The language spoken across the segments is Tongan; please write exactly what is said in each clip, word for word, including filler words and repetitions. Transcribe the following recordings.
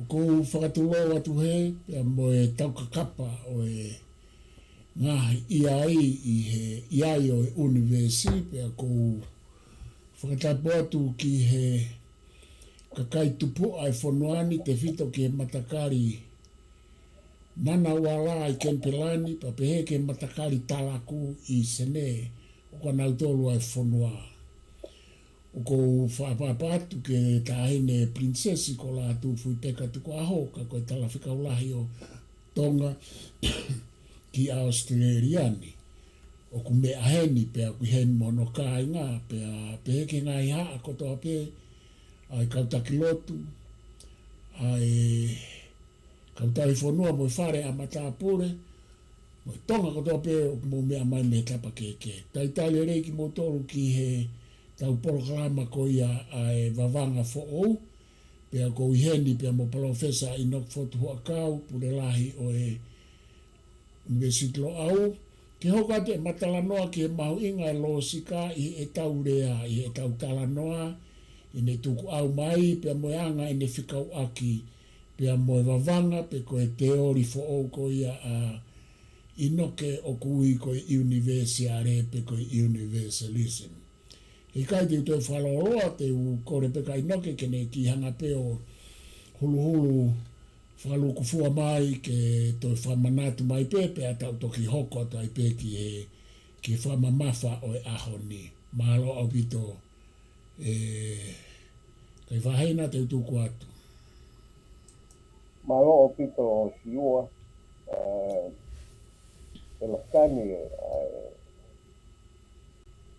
Kou fakatulou atu he, pea mo e taukakapa ʻo e ngaahi ʻi ai ʻi he ʻi ai ʻo e ʻunivēsi, pea kou fakatapu atu ki he kakai tupuʻa ʻa e fonua ni, tefito ki he matakali Ngunnawal ʻi Kenipela ni, pea pehē ki he matakali Taraku ʻi Senē, ʻoku ʻanautolu ʻa e fonua. ʻOku ou fakaʻapaʻapa atu ki he Taʻahine Pilinisesi ko Lātūfuipeka Tukuʻaho, ka ko e Talafekau Lahi ʻo Tonga ki ʻAositelēlia ni. ʻOku meʻa heni pea ʻoku ʻi heni mo hono kāinga, pea pehē ki he ngaahi haʻa kotoa pē, ʻa e kau taki lotu, ʻa e kau tauhi fonua mo e fale ʻa matāpule, mo e Tonga kotoa pē ʻoku mou meʻa mai mei he tapa kehekehe. Talitali lelei kimoutolu ki he tau polokalama ko ia ʻa e Vavanga Foʻou, pea kou ʻi heni pea mo Palōfesa ʻInoke Fotu Huʻakau, Pule Lahi ʻo e ʻUnivēsiti Loʻau, ke hoko atu e matalanoa ki he mahuʻinga e lōsika ʻi heʻetau lea, ʻi heʻetau talanoa, ʻi heʻene tukuʻau mai, pea mo e anga ʻene fekauʻaki, pea mo e vavanga, pe ko e teoli foʻou ko ia ʻa ʻInoke ʻoku ui ko e ʻunivēsiale, pe ko e universalism. He ʻikai te u toe fakalōloa, te u kole pē kia ʻInoke ke ne kiʻi hanga pē ʻo huluhulu fakalūkufua mai ke toe fakamanatu mai pē, pea tau toki hoko atu ai pē ki he, ki he fakamamafa ʻo e ʻaho ni. Mālō ʻaupito, ē, Kaivahena, te u tuku atu. Mālō ʻaupito Siua, ē, ʻe laka ni, ē,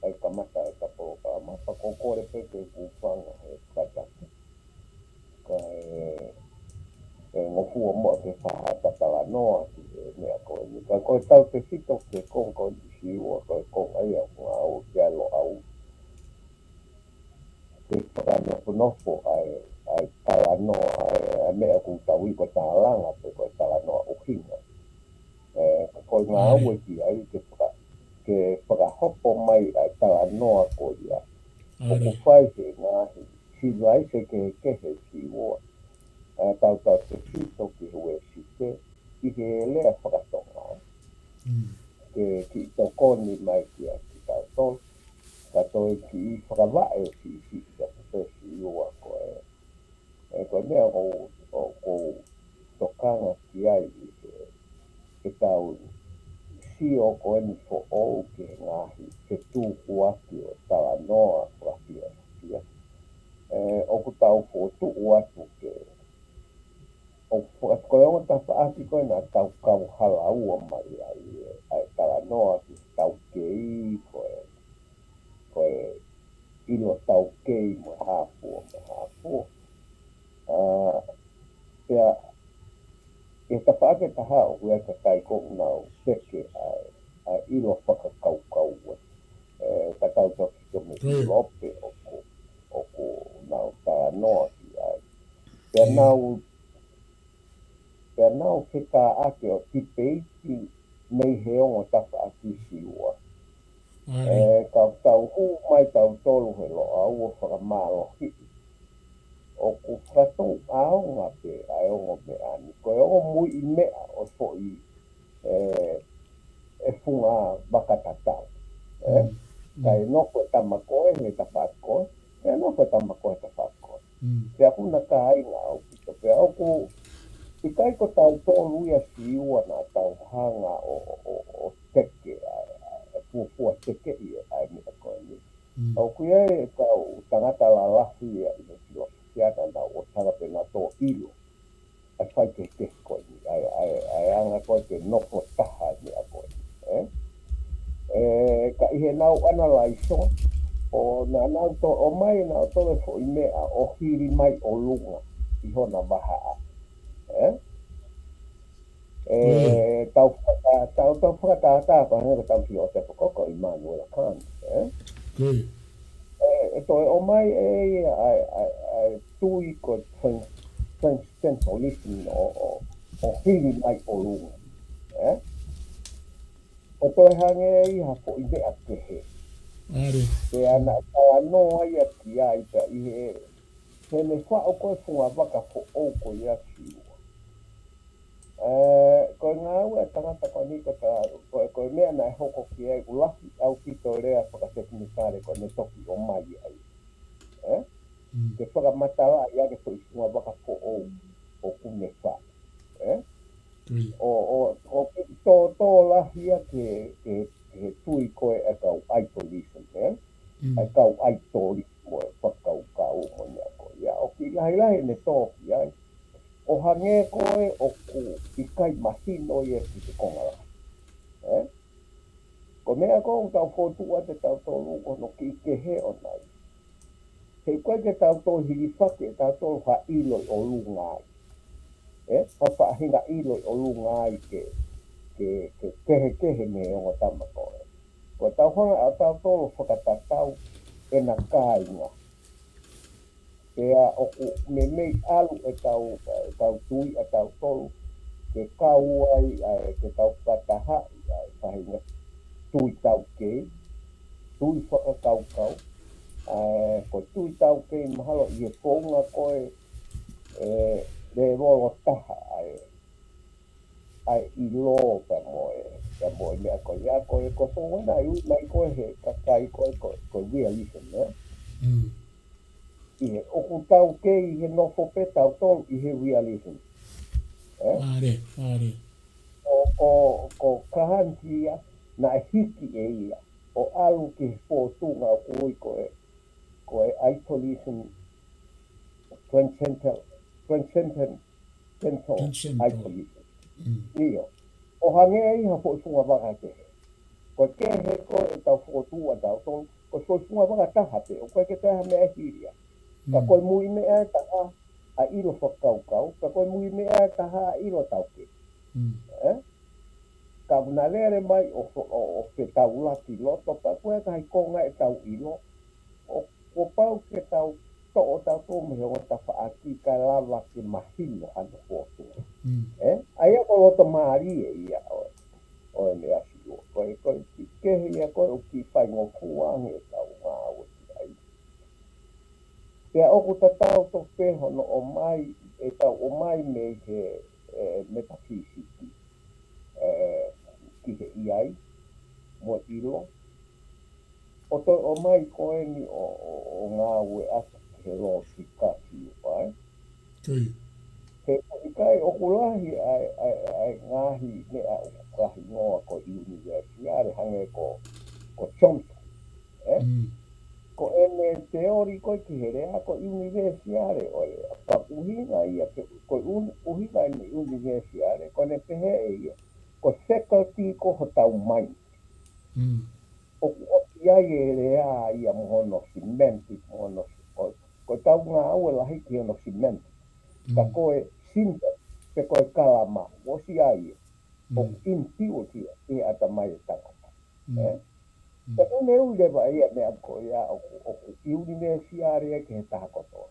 ʻa e kamata ʻeta polokalama, pea kou kole pē ke u hūfanga he fakatapu. Kae, ʻe ngofua muʻa ke fai haʻata talanoa ki he meʻa ko eni. Ka ko e tautefito ki he konga ko eni Siua, ko e konga ia ʻoku ngāue ki ai Loʻau. Ke fakanofonofo ʻa e, ʻa e talanoa, ʻa e, ʻa e meʻa ʻoku tau ui ko e tālanga pe ko e talanoa ʻuhinga. Ē, ka ko e ngāue ki ai ke faka-, ke fakahopo mai ʻa e talanoa ko ia. ʻOku fai he ngaahi sivilaise kehekehe Siua. Ē, tautautefito ki he Uēsite, ʻi he lea fakatonga. Ke kiʻi tokoni mai kia kitautolu, ka toe kiʻi fakavaʻe ʻo siʻisiʻi kia Palōfesa Siua ko e, ē, ko e meʻa ʻoku, ʻoku ou tokanga ki ai ʻi he, ke tau sio ko eni foʻou ki he ngaahi fetukuaki ʻo e talanoa fakafilosofia. Ē, ʻoku tau fokotuʻu atu ke ʻo faka-, ko e ongo tafaʻaki ko ē naʻa tau kau halaua mai ai, ē, ʻa e talanoa ki he taukei, ko e, ko e ʻilo taukei mo e hā fua, mo e hā fua. Ā, pea, ʻi he tafaʻaki ʻe taha ʻoku ʻi ai e kakai ʻoku nau teke ʻa e, ʻa e ʻilo fakakaukau ē. Ē, ka tau toki tomi ʻilo pē ʻoku, ʻoku nau talanoa ki ai. Pea nau, pea nau fekāʻaki ʻo tipeiti mei he ongo tafaʻaki Siua. ʻAe. Ē, ka tau hū mai tautolu he Loʻau ʻo fakamālohiʻi. ʻOku fakatou ʻaonga pē ʻa e ongo meʻa ni. Ko e ongo muiʻi meʻa ʻo e foʻi, ē, ʻe funga vaka tatau. Ē? Kae nofo e tama ko ē he tafaʻaki ko ē, pea nofo e tama ko ē he tafaʻaki ko ē. Pea ʻoku na kāinga ʻaupito. Pea ʻoku ʻikai ko tautolu ia Siua naʻa tau hanga ʻo, ʻo, ʻo teke ʻa e, ʻa e fuofua tekeʻi ʻa e meʻa ko eni. ʻOku ʻi ai e kau tangata lalahi ia ʻi he filosofia naʻa nau ʻosi hanga pē ʻo nau tō ʻilo ʻa e faikehekehe ko eni, ʻa e, ʻa e, ʻa e anga ko ē ke nofo taha ʻa e meʻa ko ē, ē? Ē, ka ʻi heʻenau ʻanalaiso, ʻo naʻa nau tō, ʻomai ʻenautolu e foʻi meʻa ʻo hili mai ʻolunga ʻi hona vahaʻa, ē? Ē, tau faka-, tau, tau fakatātā, ko e hangē ko e tama filōsefa ko ē ko ʻImanuela Kant, ē? Ē, ʻe toe ʻomai ʻe ia ʻa e, ʻa e, ʻa e tui ko e tran-, transcendentalism ʻo, ʻo, ʻo hili mai ʻolunga, ē? ʻO toe hangē ia ha foʻi meʻa kehe. Pea naʻe talanoa ia ki ai pea ʻi he He ne faʻu ko e funga vaka foʻou ko ia Siua. Ē, ko e ngāue ʻa e tangata ko eni ko ta, ko, ko e meʻa naʻe hoko ki ai ʻoku lahi ʻaupito lea fakatekinikale ko ʻene toki ʻomai ai. Ē? Ke fakamatalaʻi ʻa e foʻi funga vaka foʻou ʻoku ne faʻu. Ē? ʻO, ʻo, ʻo ki tōtō lahi ia ke, ke, ke tui ko e ʻa e kau ʻaitolisi, ē? ʻA e kau ʻaitoli mo e fakakaukau mo e meʻa ko ia. ʻOku lahilahi ʻene tō ki ai. ʻO hangē ko ē ʻoku ʻikai mahino ia ki he konga lahi. Ē? Ko e meʻa ko ē ʻoku tau fokotuʻu ʻa e tautolu ko hono kiʻi kehe ʻona ia. He ʻoku ʻikai ke tau toe hilifaki ʻe tautolu ha ʻilo ʻi ʻolunga ai. Ē? Ha faʻahinga ʻilo ʻi ʻolunga ai ke, ke, ke kehekehe mei he ongo tama ko ē. Ko e tau hanga ʻa tautolu fakatatau ʻena kāinga. Pea ʻoku meimei ʻalu ʻetau, ʻetau tui ʻa tautolu, ke kau ai, ʻa e, ke tau fakatahaʻi, ʻa e faʻahinga tui taukei, tui fakakaukau, ʻa e, ko e tui taukei mahalo ʻi he founga ko ē, ē, lēvolo taha, ʻa e, ʻa e ʻilo pea mo e, pea mo e meʻa ko ia ko ē, ko e founga naʻe ui mai ko ē he kakai ko ē, ko, ko e realism, ē? ʻI he ʻoku taukei he nofo pē tautolu ʻi he realism. Ē? Mālie, mālie. Ko, ko, ko Kant ia, naʻe hiki ʻe ia ʻo ʻalu ki he fōtunga ʻoku ui ko e, ko e ʻaitolisi transcendental, transcendental, transcendental ʻaitolisi. ʻIo. ʻO hangē ia ha foʻi funga vaka kehe. Ko e kehe ko ē ʻetau fokotuʻu ʻa tautolu, ko e foʻi funga vaka taha pē, ʻoku ʻikai ke toe ha meʻa hili ia. Ka ko e muimeʻa ʻe taha ʻa e ʻilo fakakaukau, ka ko e muimeʻa ʻe taha ʻa e ʻilo taukei. Ē? Ka ʻoku na lele mai ʻo fo-, ʻo, ʻo fetaulaki loto, pea ko e kakai ko ē ʻetau ʻilo, ʻo, kuo pau ke tau toʻo tautolu mei he ongo tafaʻaki kae lava ke mahino hano fōtunga. Ē? ʻA ia ko e loto mālie ia ʻo, ʻo e meʻa Siua. Ko e, ko e kiʻi kehe ia ko ē ʻoku kiʻi faingofua ange ʻetau ngāue ki ai. Pea ʻoku tatau tofu pē hono ʻomai, ʻetau ʻomai mei he, ē, metafisiki, ē, ki he ʻi ai, mo e ʻilo. ʻO toe ʻomai ko eni ʻo, ʻo, ʻo ngāueʻaki ki he lōsika Siua, ē? He ʻikai ʻoku lahi ʻa e, ʻa e, ʻa e ngaahi meʻa ʻoku kahingoa ko e ʻunivēsiale hangē ko, ko Chomsky, ē? Ko ʻene teoli ko ē ki he lea ko e ʻunivēsiale ʻo e lea. Ka ʻuhinga ia ke, ko e ʻun-, ʻuhinga ʻene ʻunivēsiale, ko ʻene pehē ʻe ia, ko e faculty ko hotau mind. ʻOku ʻosi ʻi ai e lea ia mo hono semantic, mo hono, ko, ko ʻetau ngāue lahi ki hono semantic. Ka ko e symbol, pe ko e kalama, ʻosi ʻi ai ia. ʻOku inbuilt ia ʻi he ʻatamai ʻo e tangata. Ē? Pea ko ʻene ui leva ia meʻa ko ia ʻoku, ʻoku ʻunivēsiale ia ki he taha kotoa.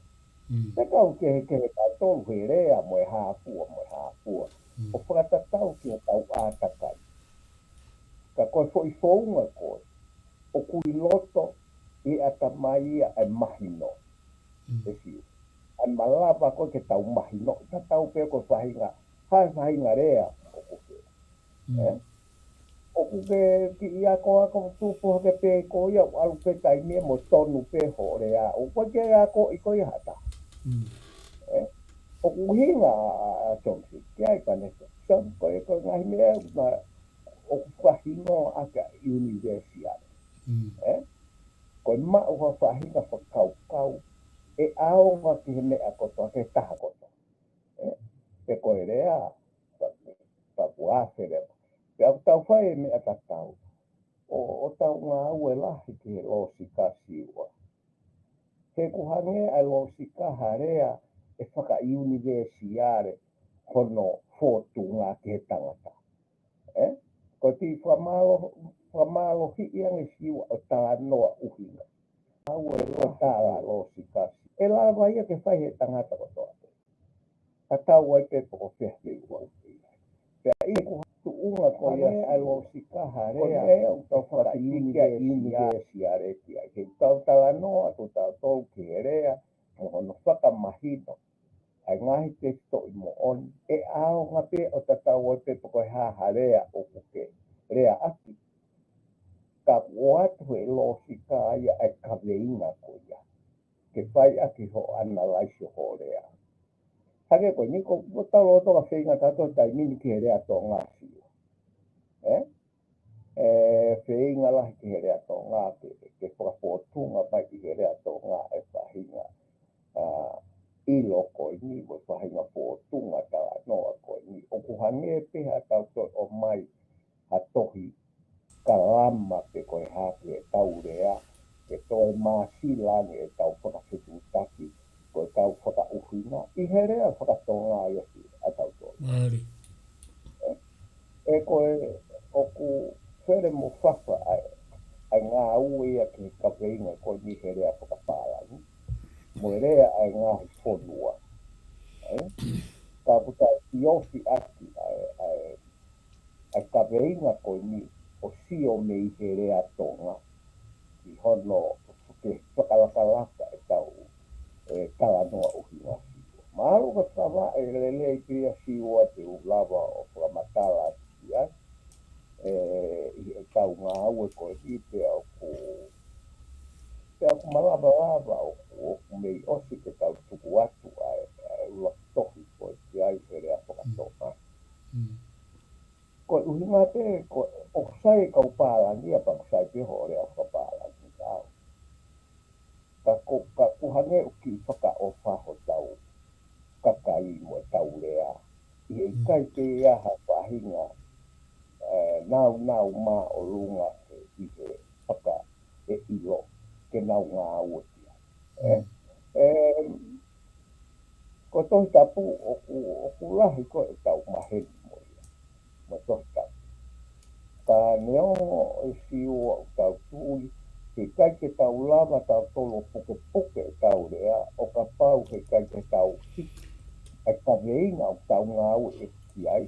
Pea kau kehekehe tautolu he lea mo e hā fua, mo e hā fua. ʻO fakatatau ki hotau ʻātakai. Ka ko e foʻi founga ko ē, ʻoku ʻi loto ʻi he ʻatamai ia ʻa e mahino. ʻE Siua. ʻA e malava ko ē ke tau mahino, tatau pē ko e faʻahinga, ha faʻahinga lea ʻoku ke. Ē? ʻOku ke kiʻi akoako tupu hake pē ko ia, ʻalu pē taimi mo tonu pē hoʻo lea. ʻOku ke akoʻi ko ia ha taha. Ē? ʻOku ʻuhinga ʻa, ʻa, ʻa Chomsky, ki ai Vanessa. Chomsky ko e, ko e ngaahi meʻa na ʻoku faʻahingoa ʻaki ʻa e ʻunivēsiale. Ē? Ko e maʻu ha faʻahinga fakakaukau, ʻe ʻaonga ki he meʻa kotoa, ki he taha kotoa. Ē? Pe ko e lea, pea, pea kuo afe leva. Pea ʻoku tau fai e meʻa tatau. ʻO, ʻo tau ngāue lahi ki he lōsika Siua. He ʻoku hangē ʻa e lōsika ha lea ʻe fakaʻunivēsiale hono fōtunga ki he tangata. Ē? Ko e kiʻi fakamālo-, fakamālohiʻi ange Siua ʻo talanoa ʻuhinga. Au e lo tala lōsika. ʻE lava ia ke fai he tangata kotoa. Tatau ai pē pe ko fē fē ua. Pea ʻi he tuʻunga ko ia ʻa e lōsika ha lea, ko e lea ʻoku tau fakaʻunivēsiale ki ai. He ʻoku tau talanoa atu tautolu ki he lea, mo hono faka- ʻoatu he lōsika ia ʻa e kaveinga ko ia ke fai ʻaki hoʻo ʻanalaiso hoʻo lea. Hangē ko eni, ko, ko tau loto ka feinga tato taimi ni ki he lea Tonga, Siua. ʻE? ʻE feinga lahi ki he lea Tonga, ke, ke fakafōtunga mai ʻi he lea Tonga e faʻahinga, ʻa, ʻilo ko eni, mo e faʻahinga fōtunga talanoa ko eni. ʻOku hangē pē ha tau toe ʻomai ha tohi kalama pe ko e hā ki he tau lea, ke toe māsila ange e tau fakafetuʻutaki, ko e tau fakaʻuhinga ʻi he lea faka-Tonga ia ki a tau tolu. Mālie. ʻE, ʻe ko e, ʻoku fele mo fafa ʻa e, ʻa e ngāue ia ki he kaveinga ko eni he lea fakapālangi mo e lea ʻa e ngaahi fonua. ʻE? Ka ʻoku tau ʻiofi ʻaki ʻa e, ʻa e ʻa e kaveinga ko eni ʻo sio mei he lea Tonga ʻi hono ke fakalakalaka e tau, ʻe, talanoa ʻuhinga Siua. Mahalo ka fakavaʻe lelei pē ia Siua te u lava ʻo fakamatala atu ki ai, ʻe, ʻi he tau ngāue ko eni pea ʻoku, pea ʻoku malava lava ʻoku, ʻoku mei ʻosi ke tau tuku atu ʻa e, ʻa e ʻuluaki tohi ko eni ki ai he lea faka-Tonga. Mm. Ko e ʻuhinga pē, ko e ʻoku sai e kau pālangi ia pea ʻoku sai pē hoʻo lea fakapālangi au. Ka ko, ka ʻoku hangē ʻoku kiʻi fakaʻofa hotau kakai mo e tau lea. ʻI he ʻikai ke ʻi ai ha faʻahinga, ʻe, naunau māʻolunga ʻi he faka-, ʻe ʻilo ke nau ngāue ki ai. ʻE? ʻE, ko e Tohi Tapu ʻoku, ʻoku lahi ko e tau maheni mo ia. Mo e Tohi Tapu. Ka neongo e Siua ʻoku tau tui, he ʻikai ke tau lava tautolu ʻo pukepuke e tau lea, ʻo kapau he ʻikai ke tau hiki ʻa e kaveinga ʻoku tau ngāue ki ai,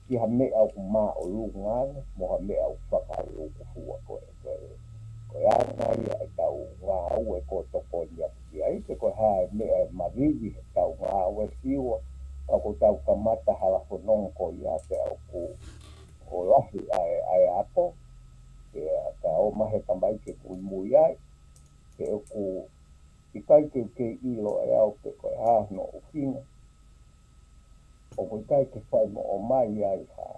ki ha meʻa ʻoku māʻolunga ange, mo ha meʻa ʻoku fakalūkufua ko ē, ko ē, ko e anga ia e tau ngāue ko e tokoni atu ki ai, pe ko e hā e meʻa ʻe mavivi he tau ngāue Siua, ka ʻoku tau kamata hala fononga ko ia pea ʻoku, ʻo lahi ʻa e, ʻa e ako, pea ka ō mai he tamaiki ke muimui ai, pea ʻoku ʻikai ke u kei ʻilo ʻe au pe ko e hā hono ʻuhinga. ʻOku ʻikai ke fai mo ʻomai ai ha,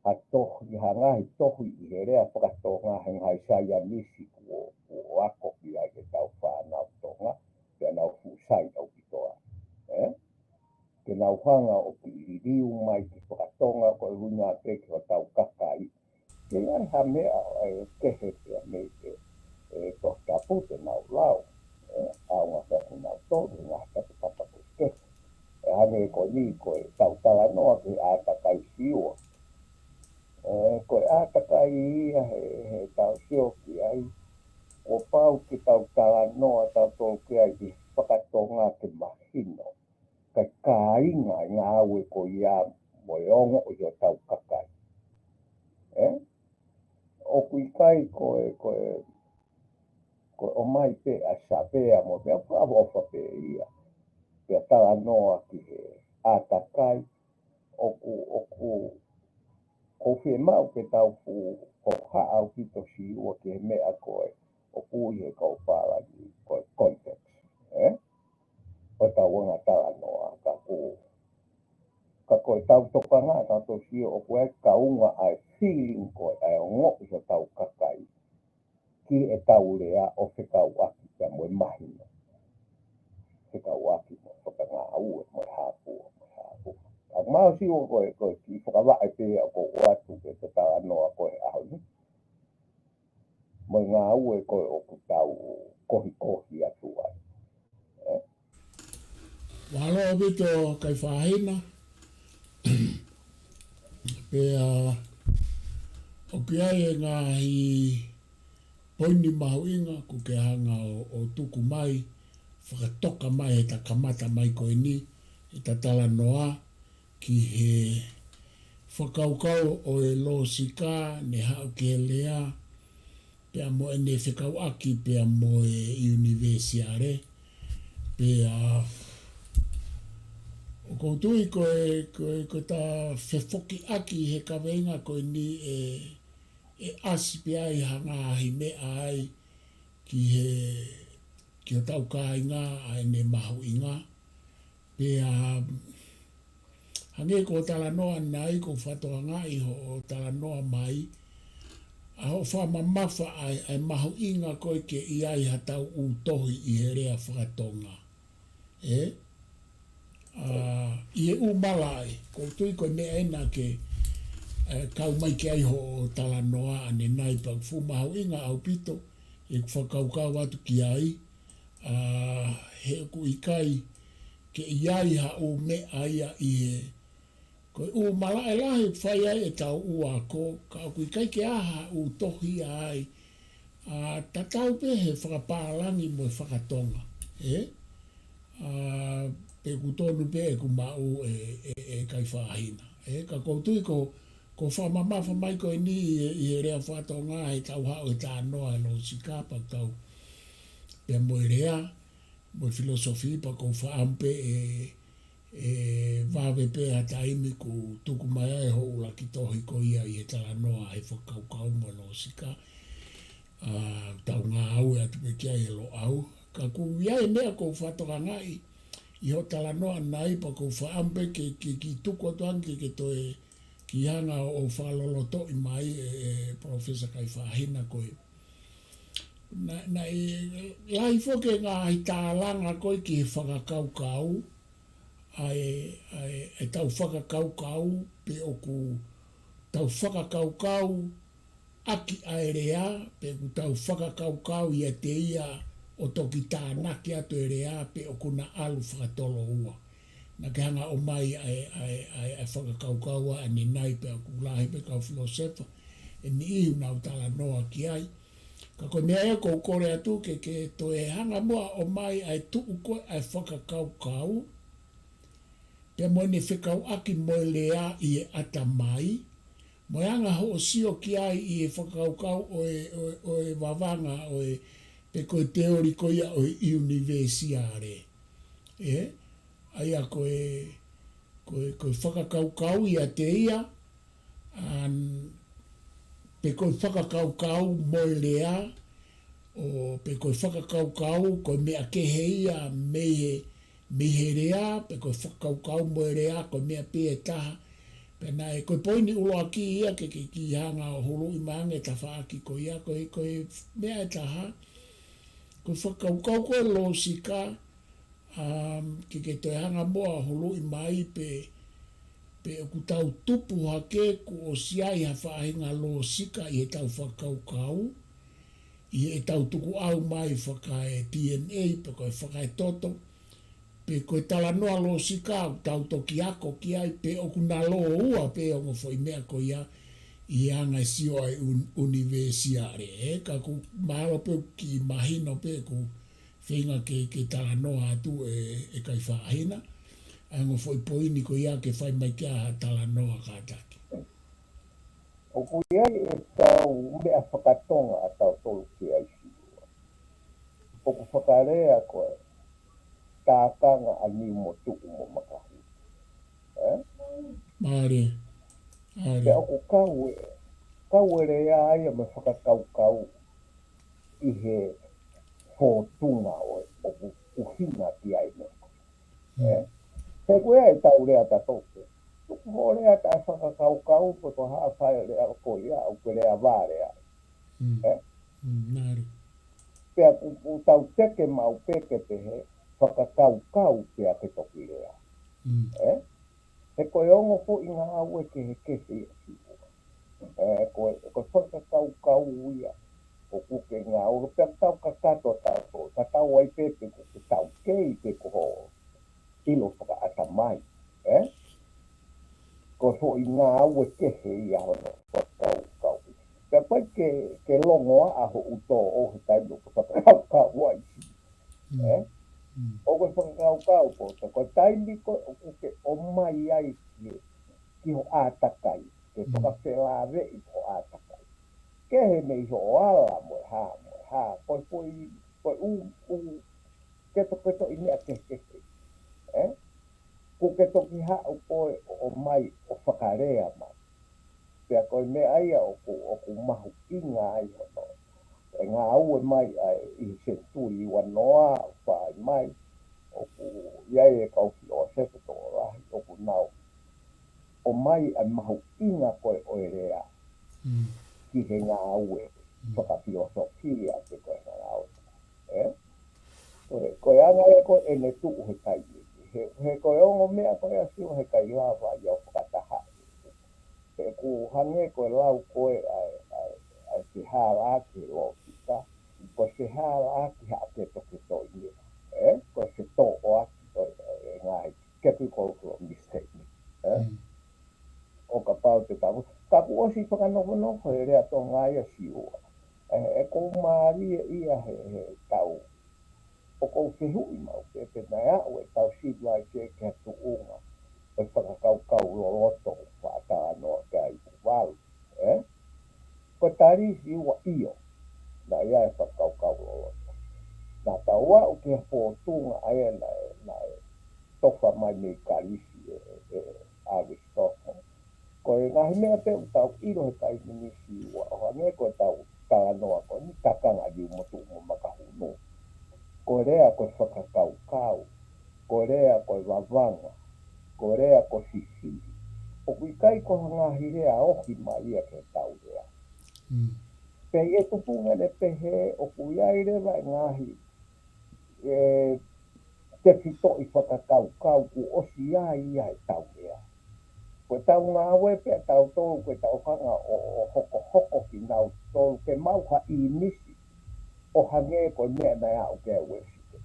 ha tohi, ha ngaahi tohi ʻi he lea faka-Tonga he ngaahi saianisi kuo, kuo ako ki ai e tau fānau Tonga, pea nau fuʻu sai ʻaupito ai. ʻE? Ke nau hanga ʻo kiʻi liliu mai ki faka-Tonga ko e ʻuhinga pē ki hotau kakai. Ke ʻi ai ha meʻa ʻe kehe pea mei he, ʻe, Tohi Tapu te nau lau. ʻE, ʻaonga pē ʻa kinautolu, ngaahi taputapu kehe. ʻE hangē ko eni ko e tau talanoa ki he ʻātakai Siua. ʻE, ko e ʻātakai ia he, he tau sio ki ai. Kuo pau ke tau talanoa tautolu ki ai ʻi he faka-Tonga ke mahino. Kae kāinga e ngāue ko ia mo e ongoʻi hotau kakai. ʻE? ʻOku ʻikai ko e, ko e, ko e ʻomai pē ʻa e savea mo e meʻa, fakaʻofoʻofa pē ia. Pea talanoa ki he ʻātakai, ʻoku, ʻoku, ʻoku fiemaʻu ke tau fuʻu hohaʻa ʻaupito Siua ki he meʻa ko ē ʻoku ui he kau pālangi ko e context, ʻe? ʻO tau anga talanoa, ka ko, ka ko e tau tokanga, ka tau sio ʻoku ʻi ai e kaunga ʻa e feeling ko ē, ʻa e ongoʻi hotau kakai ki he tau lea ʻo fekauʻaki pea mo e mahino. Fekauʻaki mo e fakangāue, mo e hā fua, mo e hā fua. ʻA mau Siua ko e, ko e kiʻi fakavaʻe pē ia ʻoku ou ʻoatu ke te talanoa ko e ʻaho ni. Mo e ngāue ko ē ʻoku tau kohikohi atu ai. ʻE? Mālō ʻaupito Kaifahina. Pea ʻoku ʻi ai e ngaahi poini mahuʻinga ʻoku ke hanga ʻo, ʻo tuku mai, fakatoka mai he ta kamata mai ko eni, he ta talanoa ki he fakakaukau ʻo e lōsika ne haʻu ki he lea, pea mo ʻene fekauʻaki pea mo e ʻunivēsiale, pea ʻoku ou tui ko e, ko e, ko e ta fefokiʻaki he kaveinga ko eni ʻe, ʻe ʻasi pē ai ha ngaahi meʻa ai ki he, ki hotau kāinga ʻa ʻene mahuʻinga. Pea hangē ko e talanoa ʻanenai, ʻoku ou fakatokangaʻi hoʻo talanoa mai, ʻa hoʻo fakamamafa ʻa e, ʻa e mahuʻinga ko ē ke ʻi ai ha tau ʻū tohi ʻi he lea fakatonga. ʻE? ʻA, ʻi he ʻū malaʻe, ʻoku ou tui ko e meʻa ena ke, ʻe, kau mai ki ai hoʻo talanoa ʻanenai, pea ʻoku fuʻu mahuʻinga ʻaupito ʻeku fakakaukau atu ki ai, ʻa, he ʻoku ʻikai ke ʻi ai ha ʻū meʻa ia ʻi he, ko e ʻū malaʻe lahi ʻoku fai ai ʻetau ʻū ako, ka ʻoku ʻikai ke ʻi ai ha ʻū tohi ai, ʻa, tatau pē he fakapālangi mo e fakatonga, ʻe? ʻA, pea ʻoku tonu pē ʻeku maʻu ʻe, ʻe, ʻe Kaifahina. ʻE, ka ʻoku ou tui ko, ko e fakamamafa mai ko eni ʻi he, ʻi he lea fakatonga he tau haʻu he talanoa ʻa e lōsika pea tau, pea mo e lea, mo e filosofi pea ʻoku ou fakaʻamu pē ʻe, ʻe vave pē ha taimi kuo tuku mai ai hoʻo ʻuluaki tohi ko ia ʻi he talanoa he fakakaukau mo e lōsika. ʻA, tau ngāue atu pē ki ai ʻe Loʻau. Ka ʻoku ʻi ai e meʻa ʻoku ou fakatokangaʻi ʻi hoʻo talanoa ʻanenai pea ʻoku ou fakaʻamu pē ke, ke, ke tuku atu ange ke, ke toe kiʻi hanga ʻo, ʻo fakalolotoʻi mai ʻe, ʻe Professor Kaifahina ko e. Naʻe, naʻe lahi foki e ngaahi tālanga ko ē ki he fakakaukau, ʻa e, ʻa e, ʻetau fakakaukau pe ʻoku tau fakakaukau ʻaki ʻa e lea, pe ʻoku tau fakakaukau ʻiate ia ʻo toki tānaki atu e lea, pe ʻoku na ʻalu fakatoloua. Naʻa ke hanga ʻo ʻomai ʻa e, ʻa e, ʻa e, ʻa e fakakaukau ʻanenai pea ʻoku lahi pē kau filōsefa ʻe niʻihi ʻoku nau talanoa ki ai. Ka ko e meʻa ia ʻoku ou kole atu ke, ke toe hanga muʻa ʻo ʻomai ʻa e tuʻu ko ē ʻa e fakakaukau, pea mo ʻene fekauʻaki mo e lea ʻi he ʻatamai, mo e anga hoʻo sio ki ai ʻi he fakakaukau ʻo e, ʻo e, ʻo e vavanga ʻo e, pe ko e teoli ko ia ʻo e ʻiunivesiale. ʻE? ʻA ia ko e, ko e, ko e fakakaukau ʻiate ia, ʻa, pe ko e fakakaukau mo e lea, ʻo pe ko e fakakaukau, ko e meʻa kehe ia mei he, mei he lea, pe ko e fakakaukau mo e lea, ko e meʻa pē ʻe taha. Pea naʻe, ko e poini ʻuluaki ia ke, ke kiʻi hanga ʻo huluʻi mai ange e tafaʻaki ko ia, ko e, ko e meʻa ʻe taha, ko e fakakaukau ko e lōsika, um, ke, ke toe hanga muʻa ʻo huluʻi mai pe, pe ʻoku tau tupu hake kuo ʻosi ʻi ai ha faʻahinga lōsika ʻi heʻetau fakakaukau, ʻi heʻetau tukuʻau mai fakae-DNA, pe ko e fakaetoto, pe ko e talanoa lōsika ʻoku tau toki ako ki ai, pe ʻoku na lōua pē ongo foʻi meʻa ko ia ʻi he anga e sio ʻa e un-, ʻunivēsiale, ʻe, ka ʻoku mahalo pē ʻoku kiʻi mahino pē ʻoku feinga ke, ke talanoa atu ʻe, ʻe Kaifahina, ʻa e ongo foʻi poini ko ia ke fai mai ki ai ha talanoa kātaki. ʻOku ʻi ai ʻetau meʻa fakatonga ʻa tautolu ki ai Siua. ʻOku fakalea ko e tākanga ʻa niu mo tuʻu mo makahu. ʻE? Mālie. Mālie. Pea ʻoku kau e, kau e lea ia mo e fakakaukau ʻi he fōtunga ʻo e, ʻoku ʻuhinga ki ai meʻa ko ē. Mm. ʻE? He ko e ʻai ʻetau lea tatau pē. Tuku hoʻo lea taʻefakakaukau pe ko e hā fai lea ko ia, ʻoku ke lea vale ai. Mm. ʻE? Mm, mālie. Pea ʻoku, ʻoku tau teke maʻu pē ke pehē, fakakaukau pea ke toki lea. Mm. ʻE? He ko e ongo foʻi ngāue kehekehe ia Siua. ʻE, ko e, ko e fakakaukau ia ʻoku ke ngāue, pea tau kakato tautolu, tatau ai pē pe ko e taukei pe ko hoʻo ʻilo fakaʻatamai, ʻe? Ko e foʻi ngāue kehe ia hono fakakaukau. Pea ʻoku ʻikai ke, ke longoaʻa hoʻo tō ʻo he taimi ʻoku ke fakakaukau ai. Mm. ʻE? Mm. ʻOku ke fakakaukau pē, ka ko e taimi ko ē ʻoku ke ʻomai ai ki, ki hoʻo ʻātakai, ke Mm. toka felāveʻi hoʻo ʻātakai. Kehe mei hoʻo ala mo e hā, mo e hā, ko e foʻi, ko e ʻū, ʻū, ke toki toʻi meʻa kehekehe. ʻE? ʻOku ke toki haʻu ko ē ʻo ʻomai ʻo fakalea mai. Pea ko e meʻa ia ʻoku, ʻoku mahuʻinga ai hono. ʻE ngāue mai ai ʻi he senituli ua noa, fai mai, ʻoku ʻi ai e kau filōsefa tokolahi, ʻoku nau ʻomai ʻa e mahuʻinga ko ē ʻo e lea ki he ngāue fakafilōsofia pe ko e ngāue. ʻE? Ko e, ko e anga ia ko ē ʻene tuʻu he taimi ni. He, he ko e ongo meʻa ko ē ʻa Siua heʻikai lava ia ʻo fakataha. He ʻoku hangē ko e lau ko ē ʻa e, ʻa e, ʻa e fehālaaki he lōsika, ko e fehālaaki ha ketoketo ia. ʻE? Ko e fetōʻaki ko ē ʻa e ngaahi categorical mistake ni. ʻE? ʻO kapau te tau. Ka kuo ʻosi fakanofonofo he lea Tonga ia Siua. ʻE, ʻoku ou mālie ia he, he tau. ʻOku ou fehuʻi maʻu pē pe naʻe aʻu ʻetau sivilaise ki ha tuʻunga ʻo e fakakaukau loloto ʻoku faʻa talanoa ki ai Tuvalu. ʻE? Ko e tali Siua ʻio. Naʻe ʻi ai e fakakaukau loloto. Naʻa tau aʻu ki he fōtunga ʻa ia naʻe, naʻe tofa mai mei Kalisi ʻe, ʻe, ʻe ʻAlisitotele. Ko e ngaahi meʻa pē ʻoku tau ʻilo he taimi ni Siua, ʻo hangē ko ʻetau talanoa ko eni, takanga liu mo tuʻu mo makahunu. Ko e lea ko e fakakaukau, ko e lea ko e vavanga, ko e lea ko e sisili. ʻOku ʻikai ko ha ngaahi lea ohi mai ia ki heʻetau lea. Pea ʻi he tupuʻanga ʻene pehē, ʻoku ʻi ai leva e ngaahi, ʻe, tefitoʻi fakakaukau kuo ʻosi ʻi ai ia heʻetau lea. Ko ʻetau ngāue pē ʻa tautolu, ko ʻetau hanga ʻo, ʻo hokohoko kinautolu ke maʻu ha ʻīmisi ʻo hangē ko e meʻa naʻe aʻu ki ai Uēsite.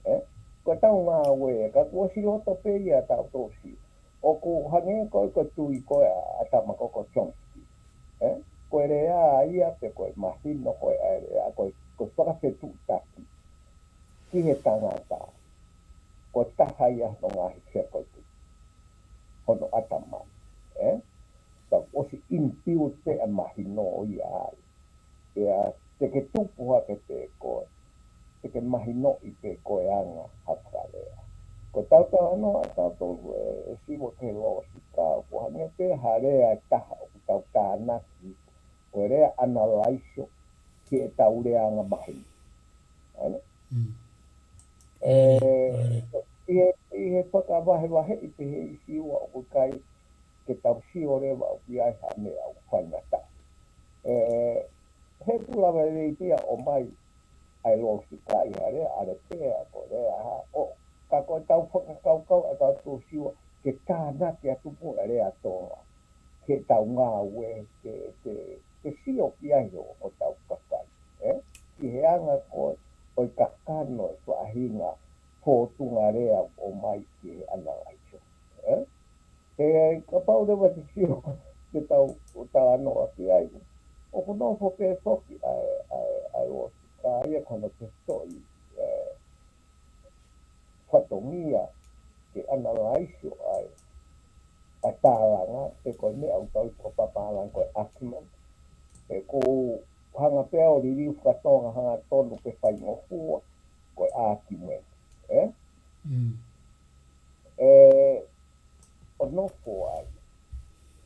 ʻE? Ko ʻetau ngāue, ka kuo ʻosi loto pē ia ʻa tautolu Siua. ʻOku hangē ko e, ko e tui ko ē ʻa, ʻa Tama Koko Chomsky. ʻE? Ko e lea ia pe ko e mahino ko ē ʻa e lea, ko e, ko e fakafetuʻutaki ki he tangata, ko e taha ia hono ngaahi faculty, hono ʻatamai, ʻe? Ka ʻosi inbuilt pē ʻa e mahino ia ai. Pea te ke tupu hake pē koe, te ke mahinoʻi pē koe ʻa e anga ha fakalea. Ko ʻetau talanoa ʻa tautolu ʻe, ʻe Siua ki he lōsika, ʻoku hangē pē ha lea ʻe taha ʻoku tau tānaki, ko e lea ʻanalaiso ki heʻetau lea angamaheni. ʻAne? ʻE, ʻi he, ʻi he fakavahevaheʻi pehē ʻe Siua ʻoku ʻikai ke tau sio leva ʻoku ʻi ai ha meʻa ʻoku faingataʻa. ʻE, he ʻoku lava lelei pē ia ʻo ʻomai ʻa e lōsika ʻi ha lea, ʻa e lea pea ko e lea ha, ʻo, ka ko ʻetau fakakaukau ʻa tautolu Siua, ke tānaki atu pē ʻa e lea Tonga ki heʻetau ngāue, ke, ke, ke sio ki ai ʻo, ʻo tau kakai, ʻe? Ki he anga ko ē ʻo e kakano e faʻahinga fōtunga lea ʻomai ki he ʻanalaiso, ʻe? He kapau leva te sio, te tau talanoa ki ai, ʻoku nofo pē foki ʻa e, ʻa e, ʻa e lōsika ia ko hono tefitoʻi, ʻe, fatongia ke ʻanalaiso ʻa e, ʻa e tālanga, pe ko e meʻa ʻoku tau ui fakapapālangi ko e argument. ʻE, ʻoku ou hanga pē au ʻo liliu fakatonga hangatonu pe faingofua, ko e argument, ʻe? ʻE, ʻo nofo ai.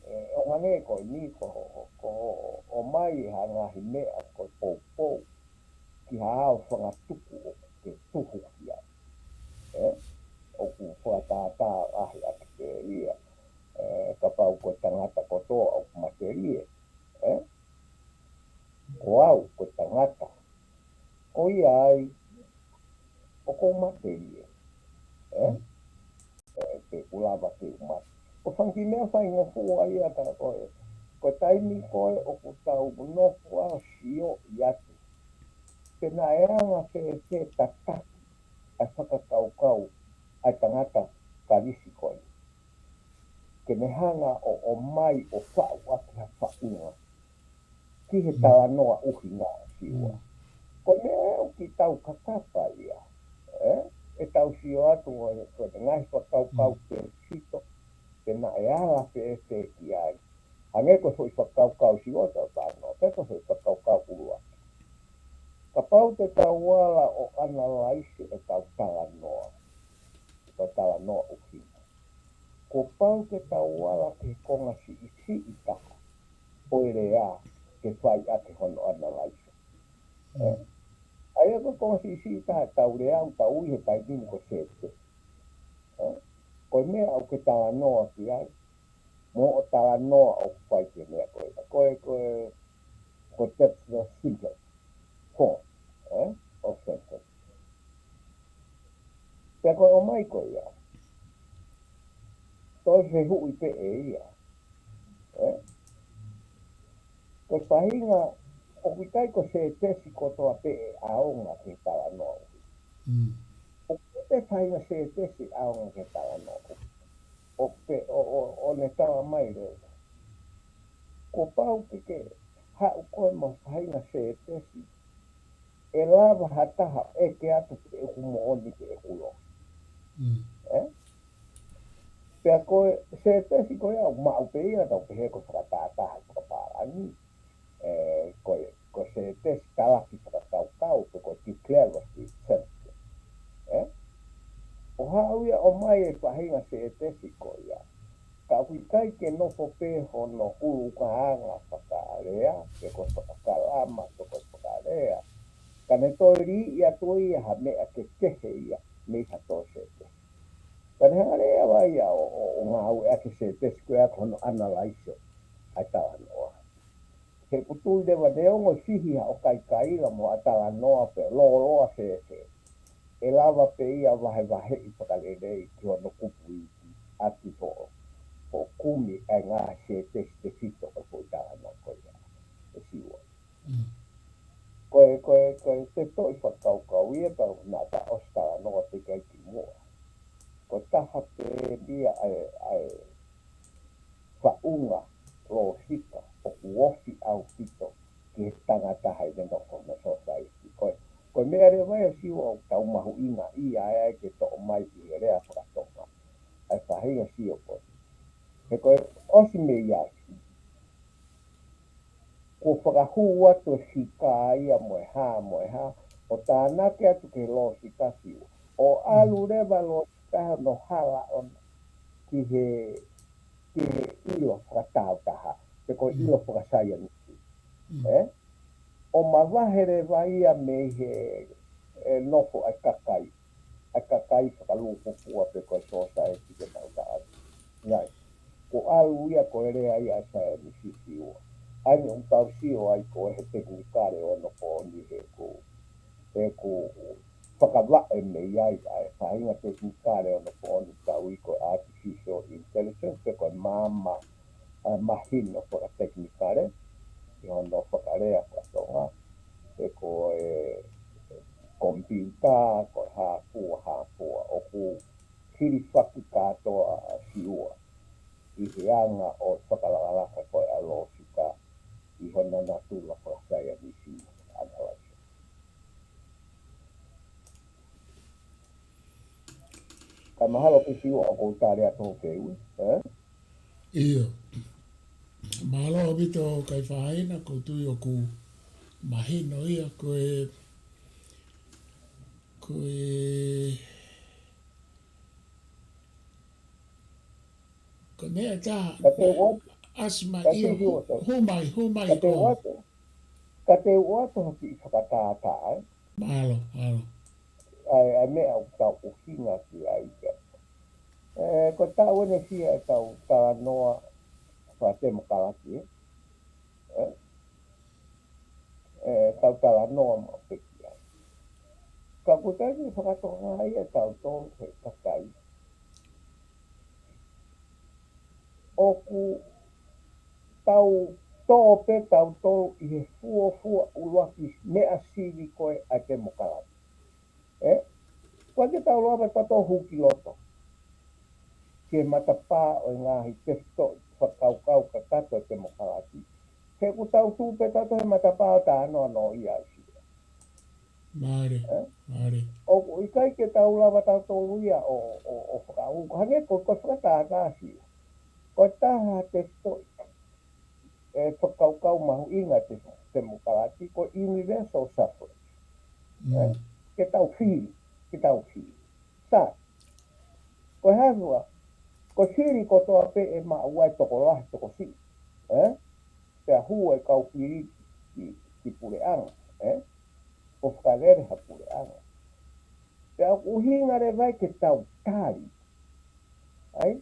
ʻE, ʻo hangē ko eni ko, ko, ʻomai ha ngaahi meʻa ko e poupou ki ha ao fangatuku ʻoku ke tuhu ki ai. ʻE, ʻoku fakatātā lahi ʻaki pē ia, ʻe, kapau ko e tangata kotoa ʻoku matelie, ʻe? Ko au, ko e tangata. Ko ia ai, ʻoku ou matelie, ʻe? ʻE, pe ʻoku lava ke u mate. Ko e fanga kiʻi meʻa faingofua ia ka ko e, ko e taimi ko ē ʻoku tau nofo ʻo sio atu, pe naʻe anga fēfē tataki ʻa e fakakaukau ʻa e tangata Kalisi ko ē ke ne hanga ʻo, ʻomai ʻo faʻu ʻaki ha faʻunga ki he talanoa ʻuhinga ʻa Siua. Ko e meʻa ʻoku tau kakapa ia, ʻe? ʻEtau sio atu ʻo, ko e ngaahi fakakaukau tefito, pe naʻe ala fēfē ki ai. Hangē ko e foʻi fakakaukau Siua ʻoku tau talanoa, pe ko e foʻi fakakaukau ʻuluaki. Kapau te tau ala ʻo ʻanalaiso ʻetau talanoa, ʻetau talanoa ʻuhinga, kuo pau ke tau ala ki he konga siʻisiʻi taha e lea ke fai ʻaki hono analyze. ʻE? ʻA ia ko e konga siʻisiʻi taha ʻetau lea ʻoku tau ui he taimi ni ko e sētesi. ʻE? Ko e meʻa ʻoku ke talanoa ki ai, mo hoʻo talanoa ʻoku fai ki he meʻa ko ē. Ko e, ko e, ko e text simple form, ʻe? Of sentence. Pea ko e ʻomai ko ia, toe fehuʻi pē ʻe ia. ʻE? Ko e faʻahinga, ʻoku ʻikai ko e sētesi kotoa pē ʻe ʻaonga ki he talanoa. ʻOku ʻikai ko e faʻahinga sētesi ʻaonga ki he talanoa. ʻO pē, ʻo, ʻo, ʻo ne talamai leva, kuo pau ke ke haʻu koe mo e faʻahinga sētesi ʻe lava ha taha ʻo ʻeke atu pe ʻoku moʻoni pe ʻoku losi. ʻE? Pea ko e sētesi ko ia ʻoku maʻu pē ia, tau pehē ko e fakatātā fakapālangi. ʻE, ko e, ko e sētesi talaki fakakaukau, pe ko e declarative sentence. ʻE? ʻO haʻu ia ʻo ʻomai e faʻahinga sētesi ko ia, ka ʻoku ʻikai ke nofo pē hono ʻuluʻanga fakalea, pe ko e fakakalama, pe ko e fakalea. Ka ne toe liʻi atu ia ha meʻa kehekehe ia mei ha toe sētesi. Ka ne hanga leva ia ʻo, ʻo, ʻo ngāueʻaki e sētesi ko ia ko hono analyze ʻa e talanoa. He ʻoku tui leva neongo e fihi haʻo kaikaila mo haʻo talanoa pe lōloa fēfē, ʻe lava pē ia ʻo vahevaheʻi fakalelei ki hono kupu iiki ʻaki hoʻo, hoʻo kumi ʻa e ngaahi sētesi tefito ʻo e foʻi talanoa ko ia, ʻe Siua. Ko e, ko e, ko e tefitoʻi fakakaukau ia, ka naʻa ta ʻosi talanoa pē ki ai kimuʻa. Ko e taha pē ia ʻa e, ʻa e faʻunga lōsika ʻoku ofi ʻaupito ki he tangata ʻi heʻene nofo he sōsaieti. Ko e, ko e meʻa leva ia, Siua, ʻoku tau mahuʻingaʻia ai ke toʻo mai ʻi he lea fakatonga ʻa e faʻahinga sio ko eni. He ko e ʻosi mei ai, kuo fakahū atu e fika ia mo e hā, mo e hā, ʻo tānaki atu ki he lōsika, Siua. ʻO ʻalu leva e lōsika hono hala ʻona ki he, ki he ʻilo fakatāutaha, pe ko e ʻilo fakasaienisi. ʻE? ʻO mavahe leva ia mei he, e, nofo ʻa e kakai, ʻa e kakai fakalūkupua pe ko e sōsaieti ke tau taʻaki. Ngai, kuo ʻalu ia ko e lea ia ʻa e saienisi, Siua. ʻA ia ʻoku tau sio ai ko e he tekinikale ʻo onopooni he ʻoku, he ʻoku fakavaʻe mei ai ʻa e faʻahinga tekinikale ʻo onopooni, tau ui ko e artificial intelligence, pe ko e maama, ʻa e mahino fakatekinikale, ʻi hono fakalea fakatonga, pe ko e komipiuta, ko e hā fua, hā fua, ʻoku hilifaki kātoa, ʻa Siua, ʻi he anga ʻo e fakalakalaka ko ē ʻa e lōsika ʻi hona natula fakasaienisi, analysis. Ka mahalo pē, Siua, ʻoku ou tali atu hoʻo fehuʻi, ʻe? ʻIo. Mālō ʻaupito, Kaifahaina, ʻoku ou tui ʻoku mahino ia, ko e, ko e, ko e meʻa ʻe taha, ka te u ʻoatu, ʻasi mai, ka te ʻio, u ʻoatu, hū mai, hū mai, ka te u ʻoatu, ka te u ʻoatu ha kiʻi fakatātā, ʻe? Mālō, mālō. ʻA e, ʻa e meʻa ʻoku tau ʻuhinga ki ai ia. ʻE, ko e taʻu ʻeni, Siua, ʻetau talanoa fakatemokalati, ʻe? ʻE? ʻE, tau talanoa maʻu pē ki ai. Ka ʻoku ʻikai ke fakatonga ia ʻe tautolu he kakai. ʻOku tau tō pē tautolu ʻi he fuofua ʻuluaki meʻa sivi ko ē ʻa e temokalati. ʻE? ʻOku ʻikai ke tau lava ʻe tautolu hū ki loto ki he matapā ʻo e ngaahi tefitoʻi fakakaukau kakato ʻo e temokalati. He ʻoku tau tuʻu pē tautolu he matapā ʻo talanoa noa ia ai, Siua. Mālie, ʻE? mālie. ʻOku ʻikai ke tau lava tautolu ia ʻo, ʻo, ʻo fakaʻuhinga. Hangē ko, ko e fakatātā, Siua. Ko e taha e tefitoʻi, ʻe, fakakaukau mahuʻinga ʻo e te-, temokalati, ko e universal suffrage. Mm. ʻE? Ke tau fili, ke tau fili. Sai. Ko e hā fua, ko e fili kotoa pē ʻe maʻu ai ʻe he tokolahi, tokosiʻi. ʻE? pea hū e kau fili ki, ki puleʻanga, ē? ʻO fakalele ha puleʻanga. Pea ʻoku ʻuhinga leva ia ke tau tali. ʻAi?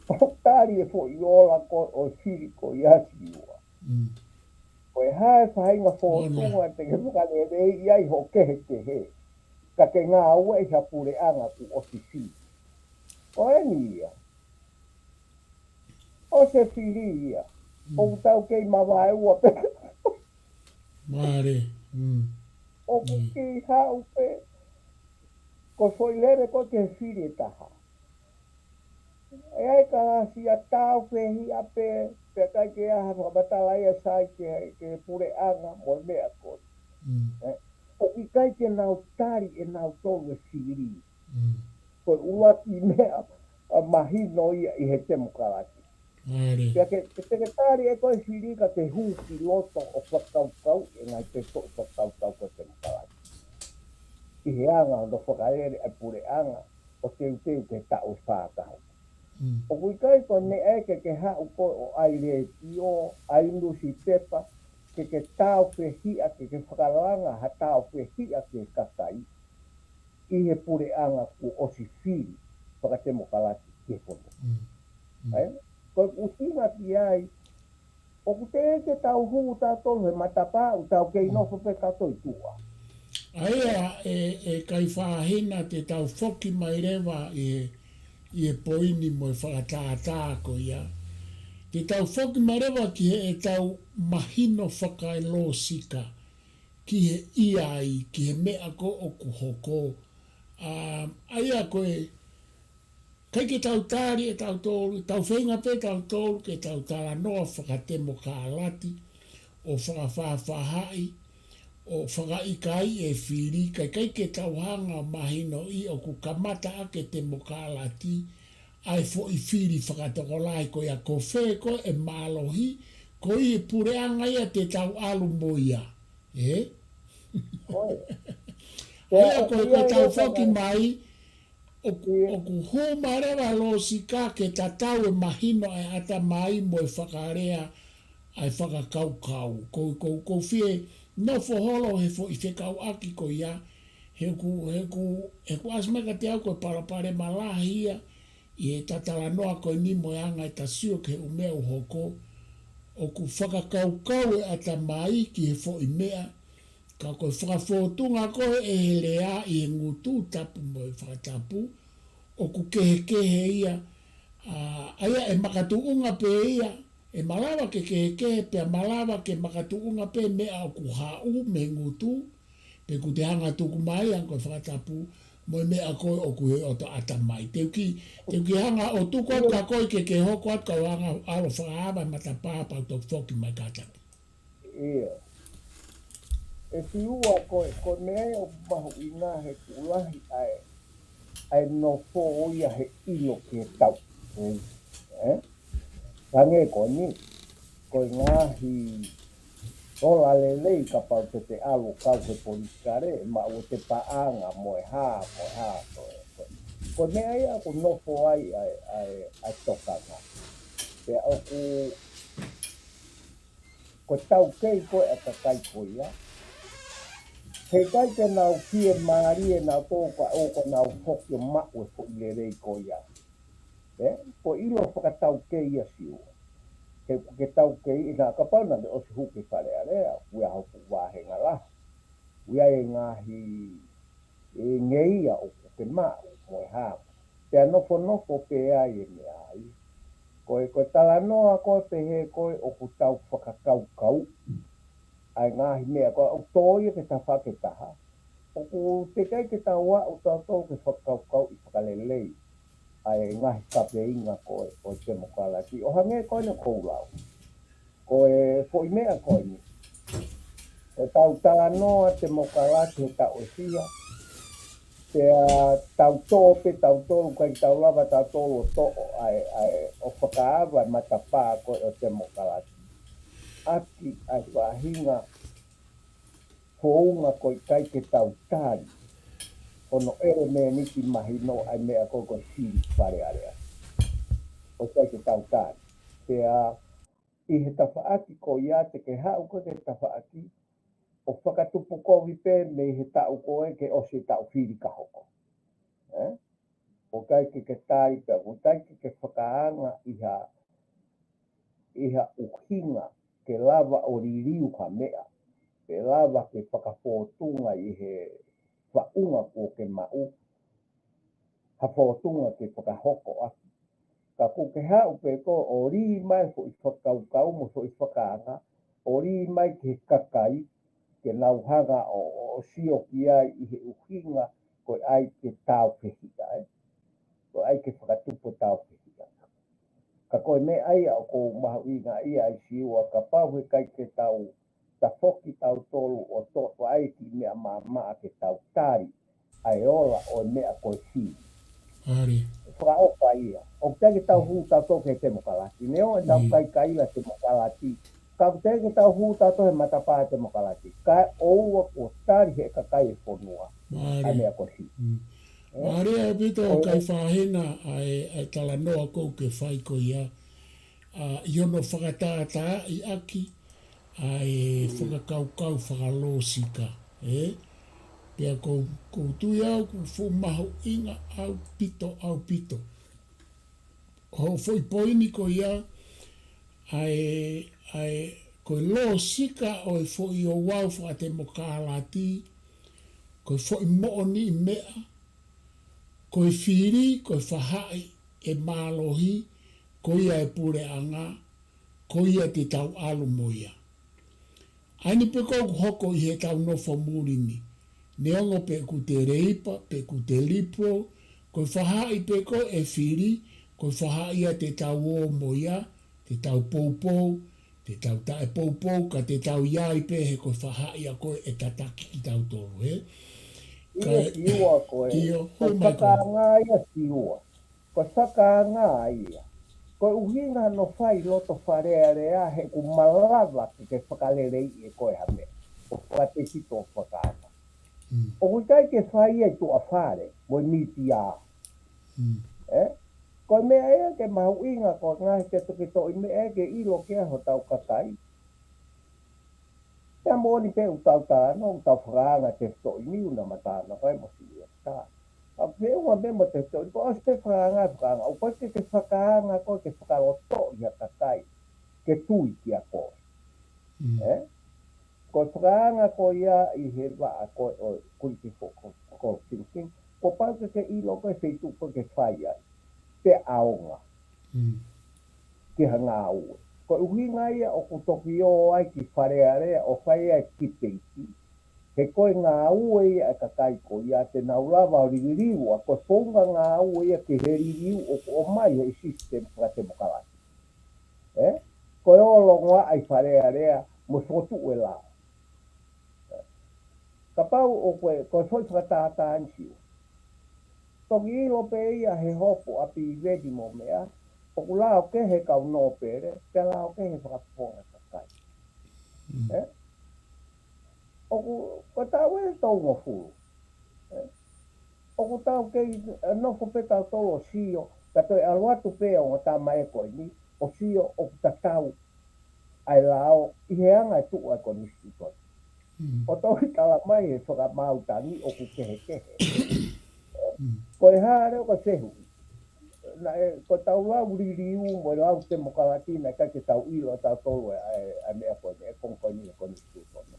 ʻO tali e foʻi ola ko ē ʻo e fili ko ia Siua. Mm. Ko e hā e faʻahinga fōtunga te ke fakaleleiʻi ai hoʻo kehekehe. Ka ke ngāueʻi ha puleʻanga kuo ʻosi fili. Ko eni ia. ʻOsi fili ia. Mm. ʻOku tau kei mavaeua pē. Mālie. Mm. ʻOku kei haʻu pē. Ko e foʻi lele ko ē ke fili e taha. ʻE ai ka lasi a tau fehiʻa pē, pea ʻikai ke ʻi ai ha fakamatala ia sai ke, ke puleʻanga mo e meʻa ko ē. Mm. Ē, ʻoku ʻikai ke nau tali ʻe nautolu e fili. Mm. Ko e ʻuluaki meʻa, ʻa, mahino ia ʻi he temokalati. Mālie. Pea ke, ke, ke tali ʻe koe fili ka ke hū ki loto ʻo fakakaukauʻi e ngaahi pē toʻu fakakaukau ko e temokalati. ʻI he anga hono fakalele ʻa e puleʻanga ʻo teuteu ki he taʻu ʻe fā taha. Mm. ʻOku ʻikai ko e meʻa ia ke ke haʻu ko ē ʻo ʻai letiō, ʻai nusipepa, ke ke tau fehiʻa, ke ke fakalanga ha tau fehiʻa ki he kakai ʻi he puleʻanga kuo ʻosi fili fakatemokalati ki he fonua. Mm. Mm. Ē? Ko e ʻuhinga ki ai, ʻoku teʻeki ke tau hū tautolu he matapā, ʻoku tau kei nofo pē tautolu ʻi tuʻa. ʻA ia, ʻe, ʻe Kaifahina, te tau foki mai leva ʻi he, ʻi he poini mo e fakatātā ko ia. Te tau foki mai leva ki heʻetau mahino fakalōsika, ki he ʻi ai, ki he meʻa ko ē ʻoku hoko. ʻA, ʻa ia ko e, ʻikai ke tau tali ʻe tautolu, tau feinga pē tautolu ke tau talanoa fakatemokalati, ʻo fakafaʻafaʻahi, ʻo fakaʻikaiʻi e fili, ka ʻikai ke tau hanga ʻo mahinoʻi ʻoku kamata ʻaki e temokalati ʻa e foʻi fili fakatokolahi ko ia, ko fē ko ē ʻe mālohi, ko e puleʻanga ia te tau ʻalu mo ia. Ē? Ko e. ʻA ia ko e, ko e tau foki mai, ʻoku, ʻoku hū mai leva lōsika ke tatau e mahino ʻa e ʻatamai mo e fakalea ʻa e fakakaukau. Ko, ko, ʻoku ou fie nofo holo he foʻi fekauʻaki ko ia, he ʻoku, he ʻoku, he ʻoku ʻasi mai kiate au ko e palopalema lahi ia, ʻi heʻeta talanoa ko eni mo e anga ʻeta sio ki he ʻū meʻa ʻoku hoko, ʻoku fakakaukau e ʻatamai ki he foʻi meʻa, ka ko e fakafōtunga ko ē ʻe he lea ʻi he ngutu tapu mo e fakatapu, ʻoku kehekehe ia, ʻa, ʻa ia ʻe makatuʻunga pē ia, ʻe malava ke kehekehe, pea malava ke makatuʻunga pē meʻa ʻoku haʻu mei he ngutu, pe ʻoku te hanga tuku mai ange ko e fakatapu, mo e meʻa ko ē ʻoku ʻi he ʻatamai. Te u ki, te u ki hanga ʻo tuku atu kia koe ke ke hoko atu kau hanga ʻo ʻalu ʻo fakaava e matapā pea u toki foki mai kātaki. ʻIo. ʻE Siua ko e, ko e meʻa ia ʻoku mahuʻinga he ʻoku lahi ʻa e, ʻa e nofo ia he ʻilo ki he tau. Ē? Hangē ko eni, ko e ngaahi ola lelei kapau te te ʻalu ʻo kau he politikale, maʻu ʻete paʻanga mo e hā, mo e hā, ko e, ko e. Ko e meʻa ia ʻoku nofo ai ʻa e, ʻa e, ʻa e tokanga. Pea ʻoku, ko e taukei ko ē ʻa e kakai ko ia. He ʻikai ke nau fiemālie nautolu ka ʻoku nau foki ʻo maʻu e foʻi lelei ko ia. Ē, ko e ʻilo fakataukei ia Siua. He ʻoku ke taukei ʻi he kapau naʻa te ʻosi hū ki Fale Alea, ʻoku ʻi ai hoku vāhenga lahi. ʻOku ʻi ai e ngaahi, e ngeia ʻoku ke maʻu, mo e hā. Pea nofonofo pē ai e meʻa ai. Ko e, ko e talanoa ko ē pehē ko ē ʻoku tau fakakaukau. ʻA e ngaahi meʻa ko ē ʻoku tō ia ki he tafaʻaki ʻe taha. ʻOku teʻeki ai ke tau aʻu tautolu ke fakakaukauʻi fakalelei ʻa e ngaahi kapeinga ko ē ʻo e temokalati. ʻO hangē ko eni ʻoku ou lau. Ko e foʻi meʻa ko eni. ʻE tau talanoa temokalati he taʻu ʻe fiha. Pea tau tō pē tautolu, ʻikai tau lava tautolu ʻo toʻo ʻa e, ʻa e, ʻo fakaava e matapā ko ē ʻo e temokalati. ʻAki ʻa e faʻahinga founga ko e ʻikai ke tau tali. Hono ʻelemēniti mahino ʻa e meʻa ko ē ko e fili Fale Alea. ʻOku ʻikai ke tau tali. Pea ʻi he tafaʻaki ko ia te ke haʻu ko e tafaʻaki ʻo fakatupu kovi pē mei he taʻu ko ē ke ʻosi e taʻu fili ka hoko. Eh? ʻOku ʻikai ke ke tali pea ʻoku ʻikai ke ke fakaanga ʻi ha, ʻi ha ʻuhinga ke lava ʻo liliu ha meʻa, pe lava ke fakafōtunga ʻi he faʻunga kuo ke maʻu, ha fōtunga ke fakahoko ʻaki. Ka ʻoku ke haʻu pē koe ʻo lī mai foʻi fakakaukau mo foʻi fakaanga, ʻo lī mai ki he kakai, ke nau hanga ʻo, ʻo sio ki ai ʻi he ʻuhinga ko e ʻai ke tāufehiʻa, eh? Ko e ʻai ke fakatupu tāufehiʻa. Ka ko e meʻa ia ʻoku ou mahuʻingaʻia ai Siua, kapau he ʻikai ke tau tafoki tautolu ʻo toʻo ai kiʻi meʻa maʻamaʻa ke tau tali ʻa e ola ʻo e meʻa ko e fili. Ari. Fakaʻofa ia. ʻOku ʻikai ke tau hū tautolu ki he temokalati. Neongo ʻetau kaikaila temokalati. Ka ʻoku ʻikai ke tau hū tautolu he matapā temokalati. Kae ʻoua kuo tali he kakai e fonua ʻa e meʻa ko e fili. Mm. Eh? Mālie ʻaupito ʻo kai fāhina ʻa e, ʻa e talanoa ʻoku ke fai ko ia. ʻA, ʻi hono fakatātaaʻi ʻaki ʻa e fakakaukau fakalōsika, eh? Pea ʻoku, ʻoku ou tui au ʻoku fuʻu mahuʻinga ʻaupito, ʻaupito. Hoʻo foʻi poini ko ia, ʻa e, ʻa e, ko e lōsika ʻo e foʻi ouau fakatemokalati, ko e foʻi moʻoniʻi meʻa, ko e fili, ko e faʻahi ʻe mālohi, ko ia e puleʻanga, ko ia te tau ʻalu mo ia. ʻA eni pē ʻoku hoko ʻi heʻetau nofo muli ni. Neongo pe ʻoku te Leipa, pe ʻoku te Liberal, ko e faʻahi pē ko ē ʻe fili, ko e faʻahi ia te tau ō mo ia, te tau poupou, te tau taʻepoupou, ka te tau ʻi ai pē he ko e faʻahi ia ko ē ʻe tataki kitautolu, eh? ʻIo, Siua ko e. ʻIo, Ko e ʻomai ko e. fakaanga ia Siua. Ko e fakaanga ia. Ko e ʻuhinga hono fai loto Fale Alea he ʻoku malava ke ke fakaleleiʻi ʻe koe ha meʻa. ʻO fakatefito fakaanga. Mm. ʻOku ʻikai ke fai ia ʻi tuʻa fale, mo e mītia. Mm. Eh? Ko e meʻa ia ke mahuʻinga ko e ngaahi ke toki toʻi meʻa ke ʻilo ki ai hotau kakai. Pea moʻoni pē ʻoku tau talanoa, ʻoku tau fakaanga tefitoʻi ni ʻuna matana kai mo si ia tā. Ka feʻunga pē mo tefitoʻi ni, ko ʻosi pē fakaanga, fakaanga. ʻOku ʻikai ke fakaanga ko e ke fakalotoʻi ha kakai ke tui kia koe. Mm. Eh? Ko e fakaanga ko ia ʻi he vaʻa ko ē ʻo e kuliki fo-, ko, ko Kinkin. Kuo pau ke ke ʻilo ko e feituʻu ko ē ke fai ai. Pea ʻaonga. Mm. Ki ha ngāue. Ko e ʻuhinga ia ʻoku toki ō ai ki Fale Alea ʻo fai ai e tipeiti. He ko e ngāue ia e kakai ko ia te nau lava ʻo liliu ʻa ko e founga ngāue ia ki he liliu ʻoku ʻomai he sisitemi fakatemokalati. Eh? Ko e ō longoaʻa ʻi Fale Alea mo fokotuʻu e lao. Kapau ʻoku ke, ko e foʻi fakatātā ni Siua. Toki ʻilo pē ia he hopo ʻa Piveni mo meʻa, ʻoku lao kehe kau nōpele, pea lao kehe fakafofonga kakai. Mm. Eh? ʻOku, ko e taʻu ʻe tolungofulu. Eh? ʻOku tau kei, eh, nofo pē tautolu ʻo sio, ka toe ʻalu atu pē ʻa e ongo tama ē ko eni, ʻo sio ʻoku tatau ʻa e lao ʻi he anga e tuʻu ʻa e konisitūtone. Mm. ʻO toki tala mai he fakamaau tangi ʻoku kehekehe. Mm. Ko e hā leva ko e fehuʻi. Naʻe, ko e tau lau liliu mo e lau temokalati naʻe ʻikai ke tau ʻilo ʻa tautolu ʻa e, ʻa e meʻa ko eni, ʻa e konga ko eni ʻo e konisitūtone.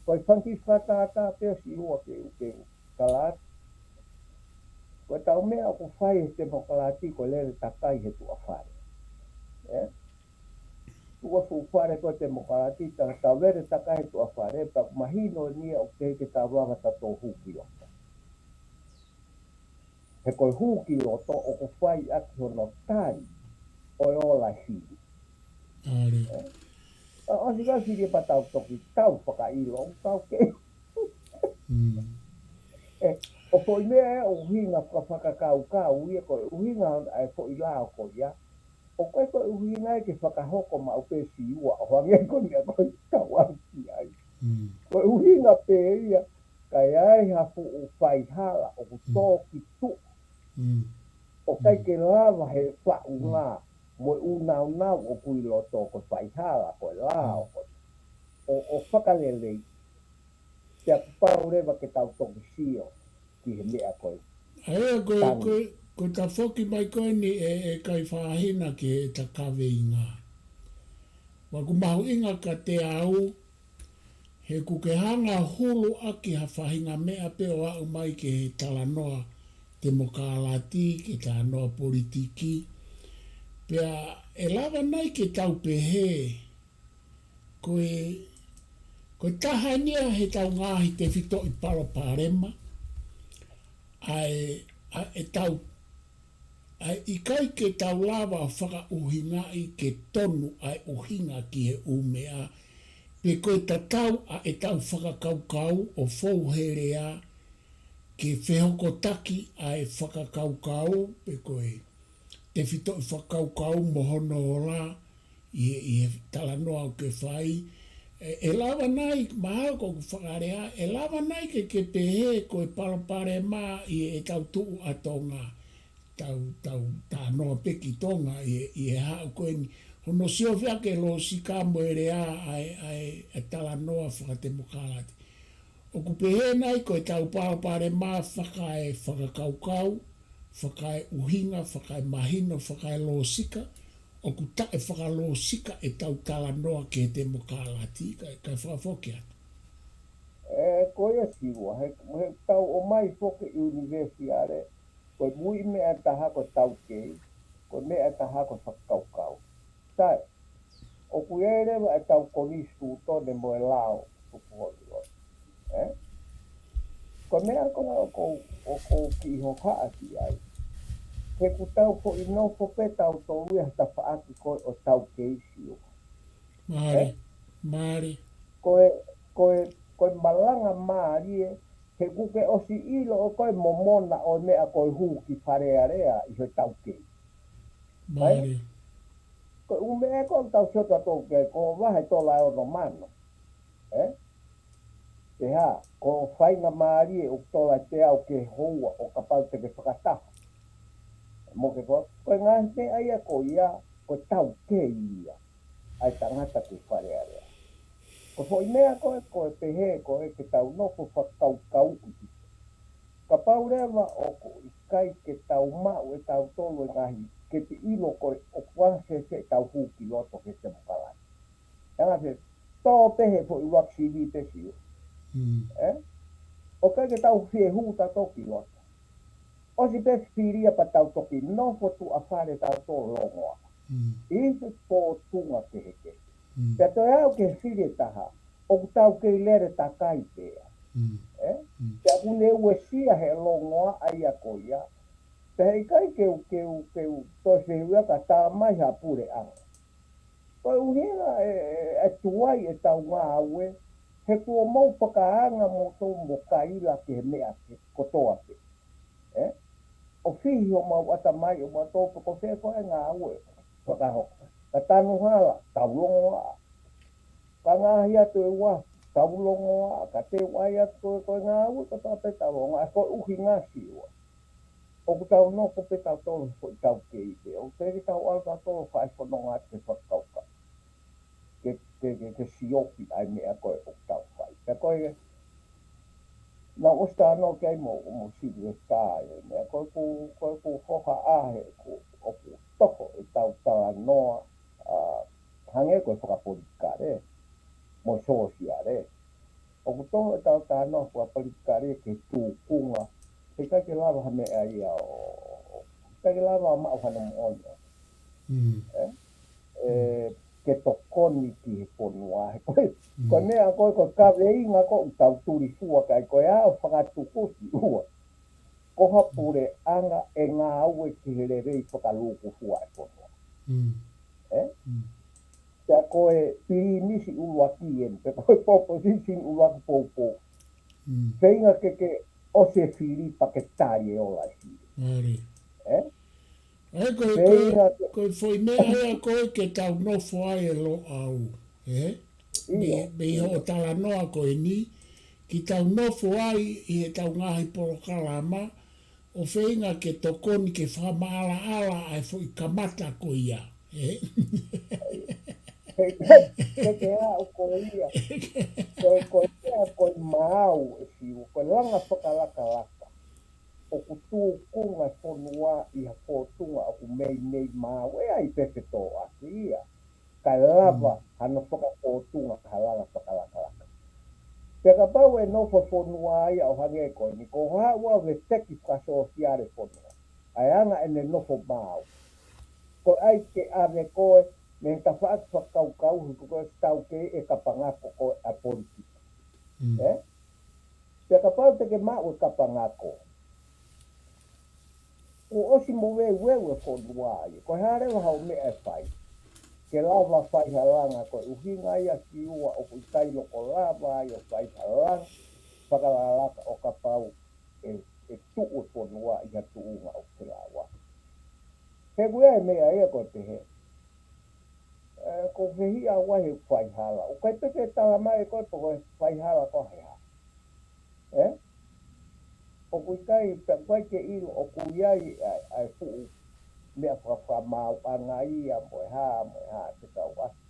Ko e fanga kiʻi fakatātā pē ʻo Siua ke u, ke u kala atu. Ko e tau meʻa ʻoku fai he temokalati ko e lele takai he tuʻa fale. Eh? Tuʻa fuʻu fale ko e temokalati, tau, tau lele takai he tuʻa fale, pea ʻoku mahino eni ia ʻoku teʻeki ke tau lava tautolu hū ki loto. He ko e hū ki loto ʻoku fai ʻaki hono tali ʻo e ola fili. ʻAle. Eh? ʻA, ʻosi ka fili pea tau toki tau fakaʻilo, ʻoku tau ke. Mm. Eh, ʻoku ʻi meʻa ʻe ʻuhinga fakafakakaukau ia ko e ʻuhinga ʻa e foʻi lao ko ia. ʻOku ʻikai ko e ʻuhinga ia ke fakahoko maʻu pē Siua ʻo hangē ko e meʻa ko ē tau ʻalu ki ai. Mm. Ko e ʻuhinga pē ia, ka ʻi ai ha fuʻu faihala ʻoku Mm. tō ki tuʻa. Mm. ʻOku ʻikai Mm. ke lava he faʻunga. Mm. mo e ʻū naunau ʻoku ʻi loto ko e faihala, ko e lao, ko e, ʻo, ʻo fakalelei, pea kuo pau leva ke tau toki sio ki he meʻa ko ē. ʻA ia ko e, Tangi. ko e, ko e tafoki mai ko eni ʻe, ʻe Kaifahina ki heʻeta kaveinga. Pea ʻoku mahuʻinga kiate au, he ʻoku ke hanga hulu ʻaki ha faʻahinga meʻa pē ʻo aʻu mai ki he talanoa temokalati, ki he talanoa politiki. Pea ʻe lava nai ke tau pehē, ko e, ko e taha eni ia heʻetau ngaahi tefitoʻi palopalema, ʻa e, ʻa ʻetau, ʻa e ʻikai ke tau lava ʻo fakaʻuhingaʻi ke tonu ʻa e ʻuhinga ki he ʻū meʻa, pe ko e tatau ʻa ʻetau fakakaukau ʻo fou he lea ke fehokotaki ʻa e fakakaukau, pe ko e tefitoʻi fakakaukau mo hono ola ʻi he, ʻi he talanoa ʻoku ke fai. ʻE, ʻe lava nai, mahalo ko ʻeku fakalea, ʻe lava nai ke, ke pehē ko e palopalema ʻi heʻetau tuʻu ʻa Tonga, tau, tau talanoa pē ki Tonga ʻi he, ʻi he haʻu ko eni. Hono siofi ʻaki e lōsika mo e lea ʻa e, ʻa e, ʻa e talanoa fakatemokalati. ʻOku pehē nai ko ʻetau palopalema fakaefakakaukau, fakaeʻuhinga, fakaemahino, fakaelōsika, ʻoku taʻefakalōsika ʻetau talanoa ki he temokalati, kae, kae fakafoki atu. ʻE, ko ia Siua, he, he tau ʻomai foki ʻunivēsiale, ko e muiʻi meʻa ʻe taha ko e taukei, ko e meʻa ʻe taha ko e fakakaukau. Sai, ʻoku ʻi ai leva ʻetau konisitūtone mo e lao tupu holi loa. ʻE? Ko e meʻa ko ē ʻoku, ʻoku kiʻi hohaʻa ki ai. He ʻoku tau foʻi nofo pē tautolu ia he tafaʻaki ko ē ʻo e taukei Siua. Mālie, mālie. Ko e, ko e, ko e malanga mālie, he ʻoku ke ʻosi ʻilo ʻo koe momona ʻo e meʻa ko e hū ki Fale Alea ʻi he taukei. Mālie. Ko e ʻū meʻa ko ē ʻoku tau sio tautolu ki ai, ko e vahe tola ʻe ono mano. ʻE? Pehē, ko e faingamālie ʻoku tola ʻe teau ke houa ʻo kapau te ke fakataha. Mo ke ko, ko e ngaahi meʻa ia ko ia, ko e taukei ia ʻa e tangata ki Fale Alea. Ko e foʻi meʻa ko ē, ko e pehē ko ē ke tau nofo fakakaukauʻi. Kapau leva ʻoku ʻikai ke tau maʻu ʻe tautolu e ngaahi, ke te ʻilo ko ē ʻoku anga fēfē ʻetau hū ki loto ki he temokalati. Anga fēfē, tō pē he foʻi ʻuluaki sivi pē Siua. Mm. ʻE? ʻOku ʻikai ke tau fie hū tautolu ki loto. ʻOsi pē fili ia pea tau toki nofo tuʻa fale tautolu longoaʻa. Mm. ʻI he pōtunga kehekehe. Mm. Pea toe aʻu ki he fili ʻe taha, ʻoku taukei lele takai pē ia. Mm. ʻE? Mm. Pea ʻoku ne uesia he longoaʻa ia ko ia. Pea he ʻikai ke u, ke u, ke u toe fehuʻia ka tā mai ha puleʻanga. Ko e ʻuhinga ʻe, ʻe, ʻe tuai ʻetau ngāue, he kuo mou fakaanga moutolu mo Kaila ki he meʻa ke kotoa pē. ʻE? ʻO fihi homau ʻatamai ʻo mautolu pe ko fē ko e ngāue fakahoko. Ka tanu hala, tau longoaʻa. Ka ngaahi atu e uafu, tau longoaʻa. Ka teu ʻai atu ko e, ko e ngāue kotoa pē tau longoaʻa. Ko e ʻuhinga Siua. ʻOku tau nofo pē tautolu foʻi taukei pē. ʻOku teʻeki ke tau ʻalu tautolu fai fononga atu ke fakakaukau. Ke, ke, ke, ke siofi ʻa e meʻa ko ē ʻoku tau fai. Pea ko e, naʻa ku ʻosi talanoa ki ai mo, mo Silivesitā ʻi he meʻa ko ē ʻoku, ko ē ʻoku hohaʻa he ʻoku, ʻoku toho ʻetau talanoa, ʻa, hangē ko e fakapolitikale, mo e sōsiale. ʻOku toho ʻetau talanoa fakapolitikale ki he tūkunga. He ʻikai ke lava ha meʻa ia ʻo, ʻikai ke lava ʻo maʻu hano moʻoni. Mm. ʻE? ʻE, ke tokoni ki he fonua. He ko e, Mm. ko e meʻa ko ē, ko e kaveinga ko ē ʻoku tau tulifua ki ai, ko e ʻaho fakatukusi ua. Ko ha puleʻanga ʻe ngāue ki he lelei fakalūkufua e fonua. Mm. ʻE? Mm. Pea ko e pilinisi ʻuluaki eni, pe ko e poposisi ʻuluaki poupou. Mm. Feinga ke ke ʻosi e fili pea ke tali e ola e fili. Mālie. ʻE? ʻE, ko e, ko e, Feinga ke ko e foʻi meʻa ia ko ē ke tau nofo ai ʻe Loʻau, ʻe? Mei, ʻIo, mei ʻio. hoʻo talanoa ko eni, ke tau nofo ai ʻi heʻetau ngaahi polokalama, ʻo feinga ke tokoni ke fakamaʻalaʻala ʻa e foʻi kamata ko ia. He, he, he ke aʻu ko ia. Ko, ko ia, ko e maau ʻe Siua, ko e langa fakalakalaka ʻoku tūkunga e fonua ʻi ha fōtunga ʻoku meimei maau, ʻe ʻi ai pē fetuʻutaki ia. Kae lava hano fakafōtunga ha langa fakalakalaka. Pea kapau ʻe nofo fonua ia ʻo hangē ko eni, ko haʻu ʻa e veteki fakasōsiale fonua, ʻa e anga ʻene nofo maau. Ko e ʻai ke ʻave koe mei he tafaʻaki fakakaukau, he ko e taukei e kapangako ko ē ʻa e politiki. Ē? Pea kapau te ke maʻu e kapangako, kuo ʻosi moveuveu e fonua ia. Ko e hā leva haʻo meʻa ʻe fai ke lava fai ha langa? Ko e ʻuhinga ia Siua ʻoku ʻikai loko lava ai ʻo fai ha langa fakalakalaka ʻo kapau ʻe, ʻe tuʻu e fonua ʻi ha tuʻunga ʻoku ke lava. He ko e meʻa ia ko e pehē, ē, ko e fehiʻa ʻa e faihala. ʻOku ʻikai pē ke tala mai ʻe koe pe ko e faihala ko e hā. Ē? ʻOku ʻikai, pea ʻoku ʻikai ke ʻilo ʻoku ʻi ai ʻa e, ʻa e fuʻu meʻa fakamaauʻanga ia mo e hā, mo e hā, te kau ʻasi.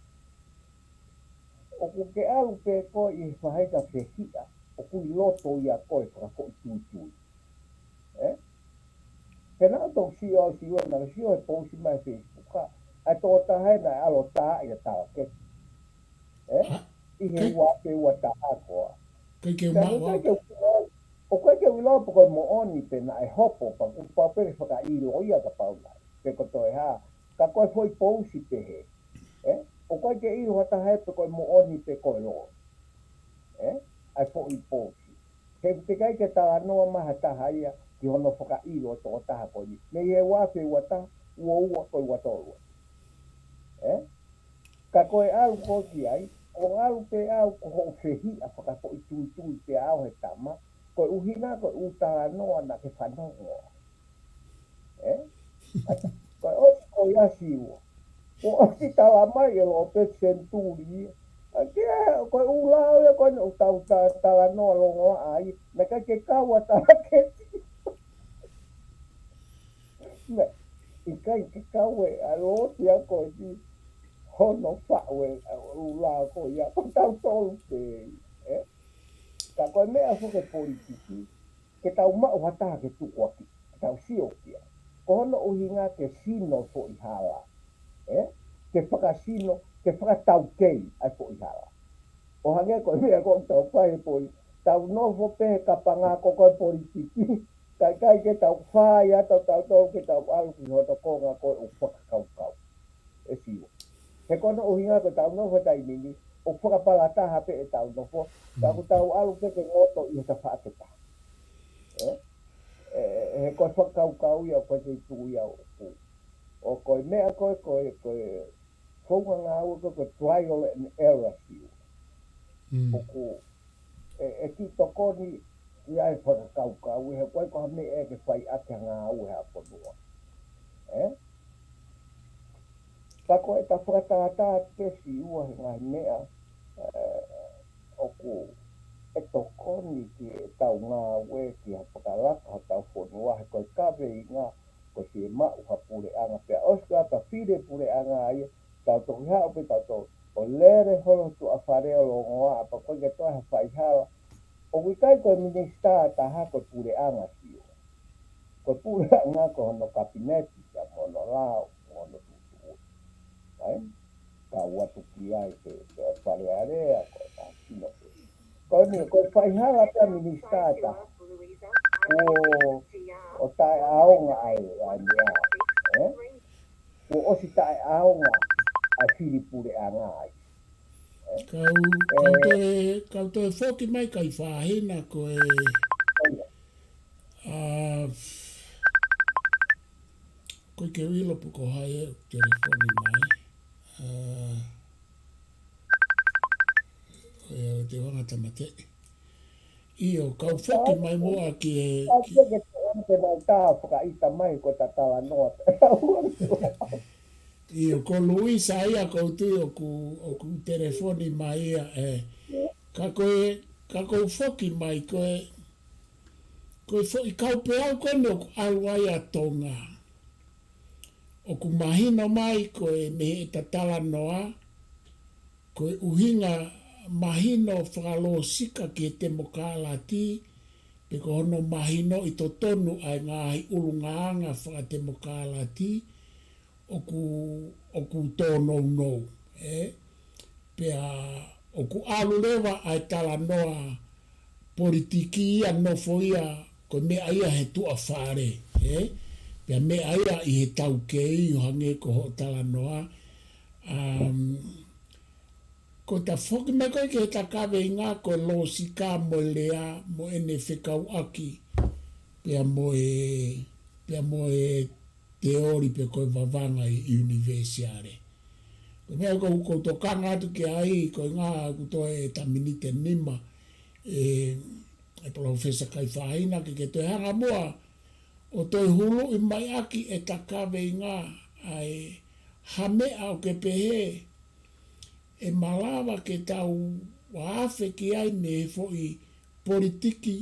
ʻOku ke ʻalu pē koe ʻi he faʻahinga fehiʻa ʻoku ʻi loto ia ko e fakafoʻituitui. Ē? He naʻa tau sio, sio, naʻa sio he pousi mai Facebook, ʻa e tokotaha ē naʻe ʻalu ʻo tā ia taʻakete. Ē? ʻI he ua afe ua taha ko ā. ʻOku ʻikai ke u maʻu au. ʻOku ʻikai ke u ʻilo pe ko e moʻoni pe naʻe hopo, pea kuo pau pē ke fakaʻilo ia kapau naʻe. Pe ko e toe hā, ka ko e foʻi pousi pehē. Ē? ʻOku ʻikai ke ʻilo ha taha ē pe ko e moʻoni pe ko e loi. Ē? ʻA e foʻi pousi. He ʻoku teʻeki ai ke talanoa mai ha taha ia ki hono fakaʻilo ʻo e tokotaha ko eni. Mei he ua afe ua taha, ua ua ko e ua tolu. Ē? Ka ko e ʻalu ko ē ki ai, ko e ʻalu pē au ko hoʻo fehiʻa fakafoʻituitui pē au he tama, ko e ʻuhinga ko e ʻū talanoa naʻa ke fanongo. Ē? Ko e ʻosi ko ia Siua. Ko e ʻosi tala mai ʻe Lopeti Senituli ia. ʻA ia, ko e ʻū lao ia ko eni ʻoku tau ta-, talanoa longoaʻa ai. Naʻe ʻikai ke kau ʻa taʻakete. Naʻe ʻikai ke kau ʻe ʻa Lopeti ia ko eni hono faʻu e ʻū lao ko ia. Ko tautolu pē, ē? Ka ko e meʻa foki e politiki, ke tau maʻu ha taha ke tukuakiʻi, ke tau sio ki ai. Ko hono ʻuhinga ke sino foʻi hala. Ē? Ke fakasino, ke fakataukei ʻa e foʻi hala. ʻO hangē ko e meʻa ko ē ʻoku tau fai he poli-, tau nofo pē he kapangako ko e politiki. Kae ʻikai ke tau fai ʻa tautolu ke tau ʻalu ki hono konga ko ē ʻo fakakaukau. ʻE Siua. He ko hono ʻuhinga ko ʻetau nofo he taimi ni, ʻoku fakapalataha pē ʻetau nofo, ka ʻoku tau ʻalu pē ke ngoto ʻi he tafaʻaki ʻe taha. Ē? Ē, ē, he ko e fakakaukau ia, ko e tuʻu ia ʻoku. ʻO ko e meʻa ko ē, ko e, ko e founga ngāue ko ē, ko e trial and error Siua. ʻOku ʻe, ʻe kiʻi tokoni ia e fakakaukau, he ʻoku ʻikai ko ha meʻa ʻe ke fai ʻaki ha ngāue ha fonua. Ē? Ka ko ʻeta fakatātā pē Siua he ngaahi meʻa, ē, ʻoku ʻe tokoni ki heʻetau ngāue ki ha fakalaka hotau fonua, he ko e kaveinga, ko e fiemaʻu ha puleʻanga pea ʻosi ko ia ka fili e puleʻanga ia, tau toki haʻu pē tautolu ʻo lele holo tuʻa fale ʻo longoaʻa pea ko e ke toe ha faihala. ʻOku ʻikai ko e minisitā ʻe taha ko e puleʻanga Siua. Ko e puleʻanga ko hono kapineti, pea mo hono lao, mo hono tuʻutuʻuni. Ē? Ka ʻoku ʻatu ki ai ke, ke Fale Alea, ko e taha sino pē. Ko eni, ko e faihala pē ʻa e minisitā ʻe taha. Kuo, ʻo taʻeʻaonga ai, ʻa e meʻa. Ē? Kuo ʻosi taʻeʻaonga ʻa e fili puleʻanga ai. Ē? Kau, kau toe, kau toe foki mai kai fāhina ko e, ʻa, ko e ke ʻilo pe ko hai ʻe telefoni mai. ʻA, ʻo ia te vanga tamate. ʻIo, kau foki mai muʻa ki he, ki ʻIo, ko Luisa ia ʻoku ou tui ʻoku, ʻoku telefoni mai ia, ē. Ka ko e, ka kou foki mai ko e, ko e foʻi kau pē au ko eni ʻoku ʻalu ai ʻa Tonga. ʻoku mahino mai ko e mei heʻeta talanoa, ko e ʻuhinga mahino fakalōsika ki he temokalati, pe ko hono mahino ʻi totonu ʻa e ngaahi ʻulungaanga fakatemokalati, ʻoku, ʻoku tōnounou, ē? Pea ʻoku ʻalu leva ʻa e talanoa politiki ia nofo ia ko e meʻa ia he tuʻa fale, ē? Pea meʻa ia ʻi he taukei ʻo hangē ko hoʻo talanoa. Um, ko ʻeta foki mai ko ē ki heʻeta kaveinga ko e lōsika mo e lea mo ʻene fekauʻaki pea mo e, pea mo e teoli pe ko e vavanga ʻi ʻunivēsiale. Ko e meʻa ko ē ʻoku ou tokanga atu ki ai, ko e ngaahi ʻoku toe ʻeta miniti ʻe nima, ē, ʻe Palōfesa Kaifahina ke ke toe hanga muʻa ʻo toe huluʻi mai ʻaki ʻeta kaveinga ʻa e ha meʻa ʻoku ke pehē ʻe malava ke tau afe ki ai mei he foʻi politiki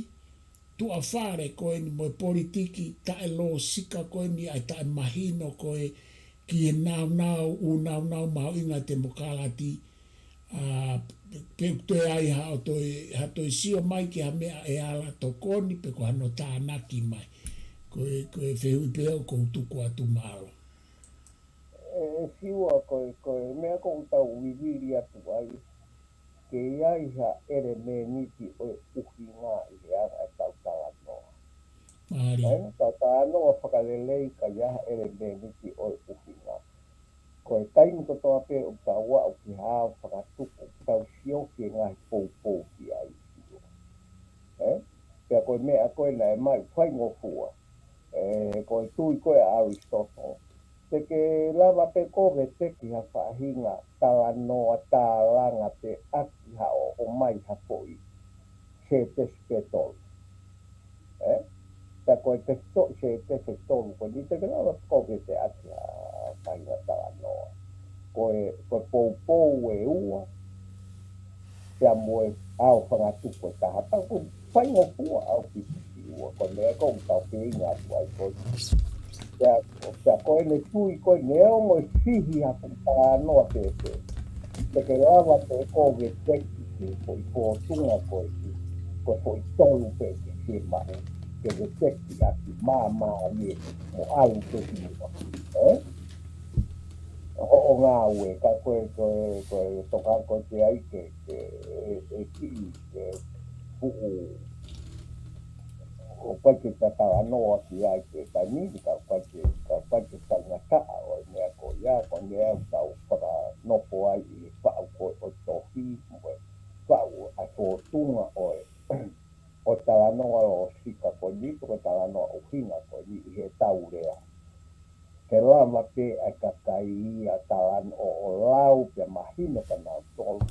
tuʻa fale ko eni mo e politiki taʻelōsika ko eni ʻa e taʻemahino ko ē ki he naunau, ʻū naunau mahuʻinga temokalati, ā, pe ʻoku toe ʻi ai haʻo toe, ha toe sio mai ki ha meʻa ʻe ala tokoni pe ko hano tānaki mai. Ko e, ko e fehuʻi pē ʻoku ou tuku atu, mālō. ʻE, ʻe Siua, ko e, ko e meʻa ʻoku tau vivili atu ai, ke ʻi ai ha ʻelemēniti ʻo e ʻuhinga ʻi he anga ʻetau talanoa. Mālie. ʻA ia, tau talanoa fakalelei ka ʻi ai ha ʻelemēniti ʻo e ʻuhinga. Ko e taimi kotoa pē ʻoku tau aʻu ki ha ao fakatupu, tau sio ki he ngaahi poupou ki ai, Siua. Ē? Pea ko e meʻa ko ē naʻe maʻu faingofua, ē, ko e tui ko ē ʻa ʻAlisitoto, te ke lava pē koe ʻo veteki ha faʻahinga talanoa tālanga pē ʻaki haʻo ʻomai ha foʻi sētesi pe tolu. Ē? Pea ko e tefitoʻi sētesi ʻe tolu ko eni te ke lava pē koe ʻo veteki ʻaki ha faʻahinga talanoa. Ko e, ko e poupou ʻe ua, pea mo e ao fakatupu ʻe taha. Pea ʻoku faingofua ʻaupito, Siua, ko e meʻa ʻoku tau feinga atu ai ko ē. Pea, pea ko ʻene tui ko ē neongo e fihi ha fuʻu talanoa pēpē, te ke lava pē koe ʻo veteki ki he foʻi fōtunga ko ē, ko e foʻi tolu pē ke fiemaʻu ke veteki ʻaki māmālie mo ʻalu pē ki muʻa. Ē? Hoʻo ngāue, ka ko e, ko e, ko e tokanga ko ē ki ai ke, ke, ʻe, ʻe kiʻi, ke fuʻu, ʻoku ʻikai ke ta talanoa ki ai ki he taimi ni, ka ʻoku ʻikai ke, ka ʻoku ʻikai ke faingataʻa ʻo e meʻa ko ia, ko e meʻa ʻoku tau fakanofo ai ʻi he faʻu ko ē ʻo e tohi, mo e faʻu ʻa e fōtunga ʻo e, ʻo e talanoa lōsika ko eni, ko e talanoa ʻuhinga ko eni ʻi heʻetau lea. Ke lava pē ʻa e kakai ia talanoa ʻo, ʻo lau pea mahino kia nautolu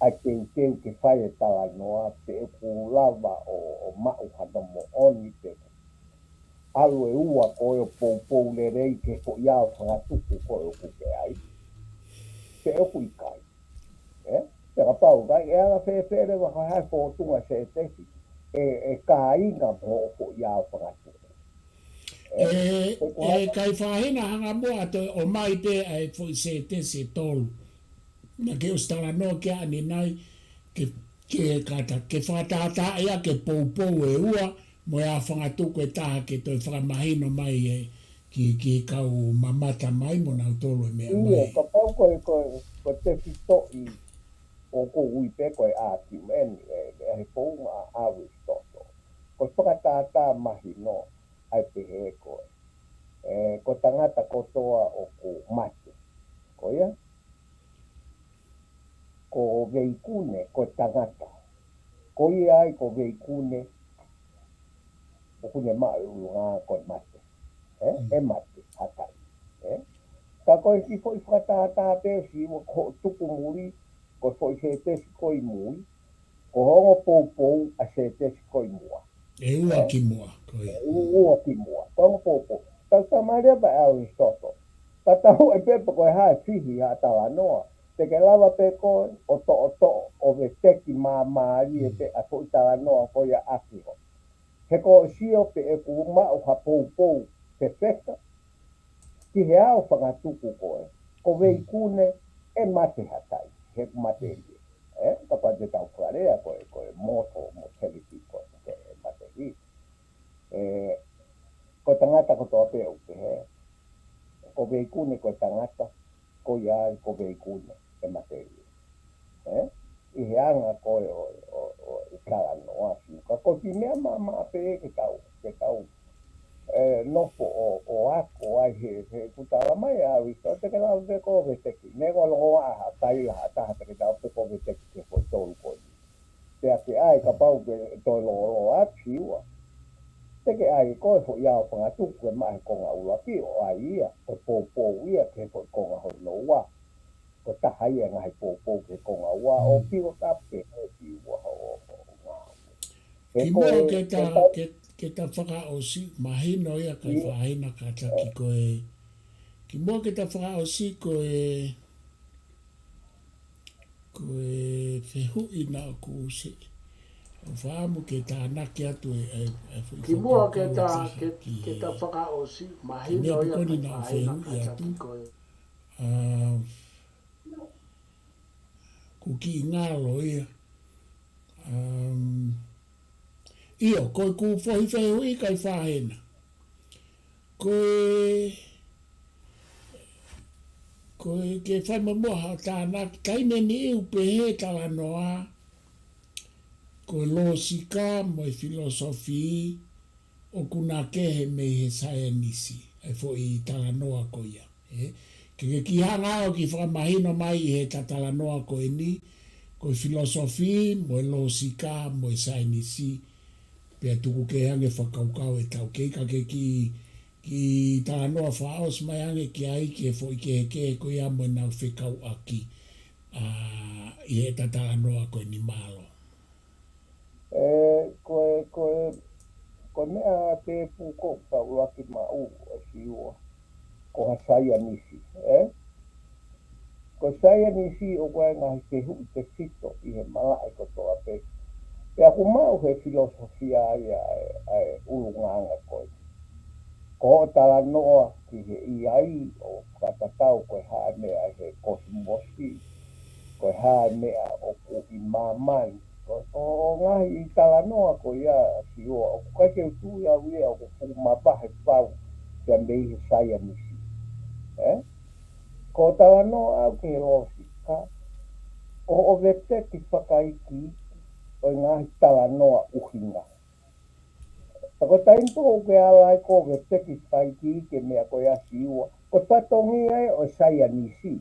ʻa e teuteu ke fai e talanoa pe ʻoku lava ʻo, ʻo maʻu hano moʻoni pe ʻalu ʻe ua ko ē ʻo poupou lelei ki he foʻi ao fakatupu ko ē ʻoku ke ʻi ai. Pe ʻoku ʻikai. Ē? Pea kapau ʻikai, ʻe ala fēfē leva ha, ha fōtunga sētesi ʻe, ʻe kāinga mo hoʻo foʻi ao fakatupu. Ē, ʻE, ʻe ʻe, Kaifahina, hanga muʻa ʻo toe ʻomai pē ʻa e foʻi sētesi ʻe tolu. Naʻa ke ʻosi talanoa ki ai ʻanenai, ke, ke kata, ke fakatātā ia ke poupou ʻe ua, mo e ao fakatupu ʻe taha ke toe fakamahino mai ē ki, ki he kau mamata mai mo nautolu e meʻa ʻIo, mai. Kapau ko e, ko e, ko e tefitoʻi ʻoku ui pē ko e ʻākiumeni, ē, ʻe he founga ʻa ʻAlisitoto. Ko e fakatātā mahino ʻa e pehē ko ē, ē, ko e tangata kotoa ʻoku mate. Ko ia? Ko Veikune, ko e tangata. Ko ia ai ko Veikune, ʻoku ne maʻu e ʻulungaanga ko e mate. Ē? Mm. ʻE mate, hakai. Ē? Ka ko e kiʻi foʻi fakatātā pē, Siua, ko hoʻo tuku muli, ko e foʻi sētesi ko ē ʻi mui, ko hoʻo ongo poupou ʻa e sētesi ko ē ʻi muʻa. ʻE ua Ē? ki muʻa, ko ia. ʻE u-, ua ki muʻa. Ko hoʻo ongo poupou. Tau tamalia pē ʻAlisitoto. Ka tau ʻe pē pe ko e hā e fihi ha talanoa. Te ke lava pē koe ʻo toʻotoʻo, ʻo veteki māmālie Mm. pē ʻa e foʻi talanoa ko ia ʻaki ho. He ko hoʻo sio pe ʻoku maʻu ha poupou fefeka, ki he ao fangatuku ko ē, ko Veikune ʻe mate ha tai, he mate ia. Ē, kapau te tau fakalea ko e, ko e moto, mortality ko e, ko e mate ia. Ē, ko e tangata kotoa pē ʻoku pehē, ko Veikune ko e tangata, ko ia ai ko Veikune ʻe mate ia. Ē? ʻI he anga ko ē ʻo, ʻo, ʻo e talanoa Siua. Ka ko e kiʻi meʻa maʻamaʻa pē ke tau, ke tau, ē, nofo ʻo, ʻo ako ai he, he ʻoku tala mai ʻa Visa, te ke lau te ko veteki. Neongo longoaʻa ha taila ha taha te ke tau pe ko veteki ke foʻi tolu ko ē. Pea ke ʻai kapau ke toe lōloa atu Siua. Te ke ʻai ko e foʻi ao fangatuku ke maʻa he konga ʻuluaki ʻo ʻai ia, ko e poupou ia ke foʻi konga hono ua. Ko e taha ia e ngaahi poupou ke konga ua ʻo Siua ka pe ʻo Siua ho, ho, ho ngāue. He ko Kimuʻa e, ke ta, ko e tau ke, ke ta fakaʻosi, mahino ia kai Siua. Fāhina kātaki ko e. Kimuʻa ke ta fakaʻosi ko e, ko e fehuʻi naʻa ku ʻosi ʻo fakaʻamu ke tānaki atu e, e, e foʻi Kimuʻa ke fakakaukau ta, ʻe taha ke, ki ke ta he, fakaʻosi, ki he mahino ia piko ni kai naʻa ku fāhina fehuʻi atu. Kātaki ko e. ʻA, ku kiʻi ngalo ia. Um, ʻio, ko e ku foʻi fehuʻi kai fāhina. Ko e, ko e ke fai muʻa haʻo tānaki, taimi ni ʻoku pehē talanoa, ko e lōsika mo e filōsofi, ʻoku na kehe mei he saienisi, e foʻi talanoa ko ia. Ē? Ke ke kiʻi hanga ʻo kiʻi fakamahino mai ʻi he ta talanoa ko eni, ko e filōsofi, mo e lōsika, mo e saienisi, pea tuku kehe ange fakakaukau e taukei, ka ke kiʻi, kiʻi talanoa fakaʻosi mai ange ki ai, ki he foʻi kehekehe ko ia mo ʻenau fekauʻaki, ʻa, ʻi he ta talanoa ko eni mālō. Ē, ko e, ko e, ko e meʻa tēpū ko ʻetau ʻuluaki maʻu ʻa Siua. Ko ha saienisi, ē? Ko e saienisi ʻoku ʻi ai e ngaahi fehuʻi tefito ʻi he malaʻe kotoa pē. Pea ʻoku maʻu he filōsofia ia ʻa e, ʻa e ʻulungaanga ko ē. Ko hoʻo talanoa ki he ʻi ai ʻo fakatatau ko e hā e meʻa he kosimosi, ko e hā e meʻa ʻoku ʻi māmani. Ko, ko e ngaahi talanoa ko ia Siua, ʻoku ʻikai ke u tui au ia ʻoku fuʻu mavahe pau ia mei he saienisi. Ē? Ko e talanoa au ki he lōsika, ko hoʻo veteki fakaikiiki ʻo e ngaahi talanoa ʻuhinga. Ka ko e taimi pē ʻoku ke ala ai ko e veteki fakaikiiki e meʻa ko ia Siua, ko e fatongia ia ʻo e saienisi.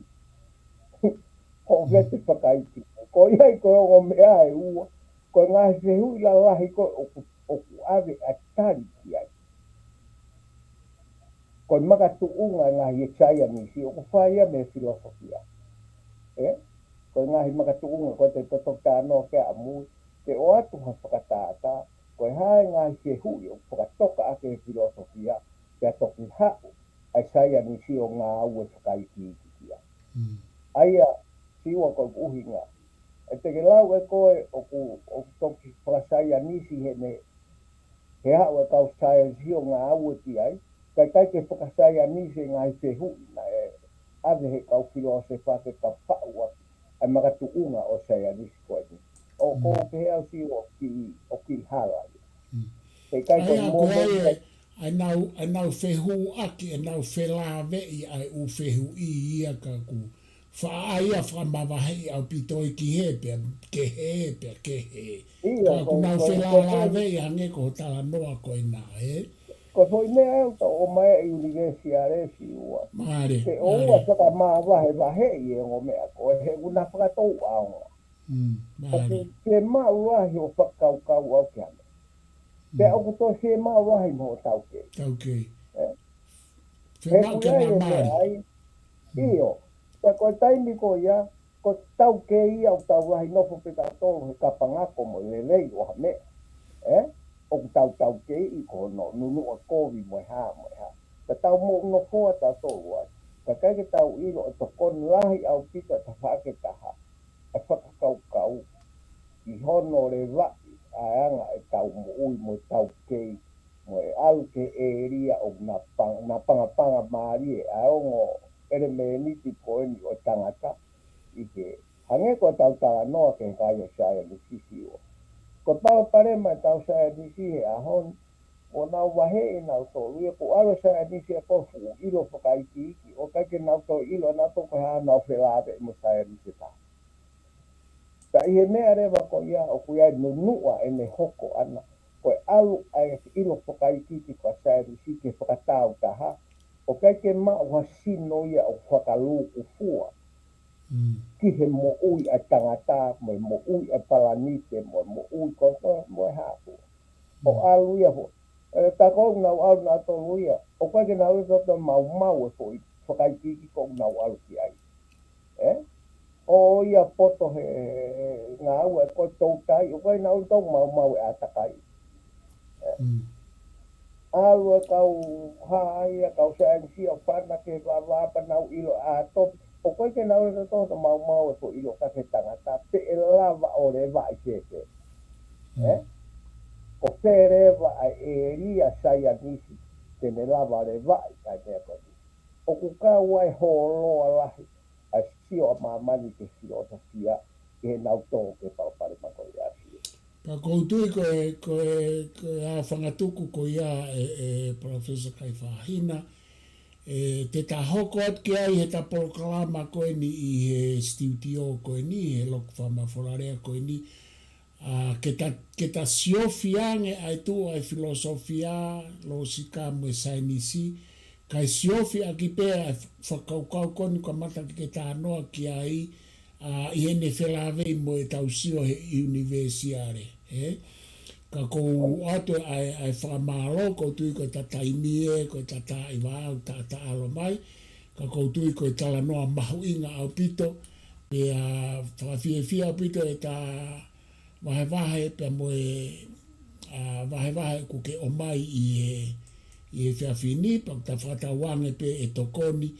Ko e veteki fakaikiiki. Ko ia ai ko e ongo meʻa ʻe ua. Ko e ngaahi fehuʻi lalahi ko ē ʻoku, ʻoku ʻave ʻa e tali ki ai. Ko e makatuʻunga e ngaahi e saienisi ʻoku fai ia mei he filōsofia. Ē? Ko e ngaahi makatuʻunga ko ē te toki talanoa ki ai ʻamui, ke ʻoatu ha fakatātā, ko e hā e ngaahi fehuʻi ʻoku fakatoka ʻaki he filōsofia, pea toki haʻu ʻa e saienisi ʻo ngāue fakaikiiki ki ai. Mm. ʻA ia, Siua ko e ʻuhinga. ʻE te ke lau ʻe koe ʻoku, ʻoku toki fakasaienisi heni, he haʻu e kau saienisi ʻo ngāue ki ai, ka ʻikai ke fakasaienisi e ngaahi fehuʻi naʻe ʻave he kau filōsefa ke ka faʻu ʻaki ʻa e makatuʻunga ʻo e saienisi ko eni. ʻOku Mm. pehē au Siua ʻoku kiʻi, ʻoku kiʻi hala ia. Mm. He ʻikai ʻA ko ia, e ko moʻoni ai e, ʻa ʻenau, ʻenau fehuʻaki, ʻenau felāveʻi ʻa e ʻū fehuʻi ia ka ʻoku faʻa ia fakamavaheʻi ʻaupito ia ki hē pea kehe, pea kehe. ʻIo, Ka ʻoku ko, nau ko, ko, felāveʻi hangē ko e talanoa ko ena, ē? Ko e foʻi meʻa ʻoku tau ʻomai ʻi he ʻunivēsiale Siua. Mālie, Ke ʻoua mālie. fakamavahevaheʻi e ongo meʻa ko ē, he ʻoku na fakatouʻaonga. Mm, ʻOku mālie. fiemaʻu lahi hoʻo fakakaukau au ki ha meʻa. Pea Mm. ʻoku toe fiemaʻu lahi mo hoʻo taukei. Taukei. Ē? Fiemaʻu He ke ʻoku ʻi ai na e meʻa mālie. ai. Mm. ʻIo. Pea ko e taimi ko ia, ko e taukei ia ʻoku tau lahi nofo pē tautolu he kapangako mo e lelei ʻo ha meʻa. Ē? ʻOku tau taukei ʻi ko hono nunuʻa kovi mo e hā mo e hā. Ka tau moʻunofoa tautolu ai. Ka ʻikai ke tau ʻilo e tokoni lahi ʻaupito ʻa e tafaʻaki ʻe taha. ʻA e fakakaukau ʻi hono levaʻi ʻa e anga ʻetau moʻui mo e taukei mo e ʻalu ki he ʻēlia ʻoku na pang-, na pangapanga mālie ʻa e ongo ʻelemēniti ko eni ʻo e tangata ʻi he hangē ko ʻetau talanoa ki he kai ʻo e saienisi ʻo. Ko e palopalema ʻetau saienisi he ʻaho ni, ʻoku nau vaheʻi nautolu ia, ʻoku ʻalu e saienisi ia ko e fuʻu ʻilo fakaikiiki, ʻoku ʻikai ke nau toe ʻilo nautolu ko e hā ʻenau felāveʻi mo e saienisi ʻe taha. Ka ʻi he meʻa leva ko ia ʻoku ʻi ai e nunuʻa ʻene hoko ʻana, ko e ʻalu ʻa e ʻilo fakaikiiki ko e saienisi ke fakatāutaha, ʻoku ʻikai ke maʻu ha sino ia ʻoku fakalūkufua Mm. ki he moʻui ʻa e tangata, mo e moʻui ʻa e palanite, mo e moʻui ko, ko, mo e hā fua. ʻO Mm. ʻalu ia fua. ʻE, tā ko ē ʻoku nau ʻalu nautolu ia, ʻoku ʻikai ke nau ʻilo nautolu maumau e foʻi fakaikiiki ko ē ʻoku nau ʻalu ki ai. ʻE? ʻO ia poto he, he, he ngāue ko e toutai, ʻoku ʻikai ke nau ʻilo nautolu maumau e ʻātakai. ʻE? Mm. ʻAlu e kau hā ia, kau saienisi ʻo fana ki he vavā pea nau ʻilo ʻa e topi. ʻOku ʻikai ke nau ʻilo nautolu maumau e foʻi ʻilo ka ke tangata, pe ʻe lava ʻo levaʻi fēfē. Mm. ʻE? Ko fē leva ʻa e ʻēlia saienisi te ne lava levaʻi ʻa e meʻa ko eni. ʻOku kau ai e hōloa lahi ʻa e sio ʻa māmani ki he filōsofia, ʻi heʻenau tō ki he palopalema ko ia ʻa e sio. Pea ʻoku ou tui ko e, ko e, ko e ʻā fangatuku ko ia ʻe, ʻe Professor Kaifahina, ʻe, te ta hoko atu ki ai heʻeta polokalama ko eni ʻi he studio ko eni, he loki fakamafolalea ko eni, ʻa, ke ta, ke ta siofi ange ʻa e tuʻu ʻa e filōsofia, lōsika mo e saienisi, kae siofi ʻaki pē ʻa e fakakaukau ko eni ʻoku kamata ke ke talanoa ki ai, ʻa, ʻi heʻene felāveʻi mo ʻetau sio he ʻunivēsiale, ē? Ka ʻoku ou ʻoatu ʻa e, ʻa e fakamālō, ʻoku ou tui ko ʻeta taimi ē, ko ʻeta taʻi vā, ʻo ta, ta ʻalu mai, ka ʻoku ou tui ko e talanoa mahuʻinga ʻaupito, pea fakafiefia ʻaupito ʻeta vahevahe pea mo e, ʻa, vahevahe ʻoku ke ʻomai ʻi he, ʻi he efiafi ni, pea ʻoku ta fakatauange pē ʻe tokoni,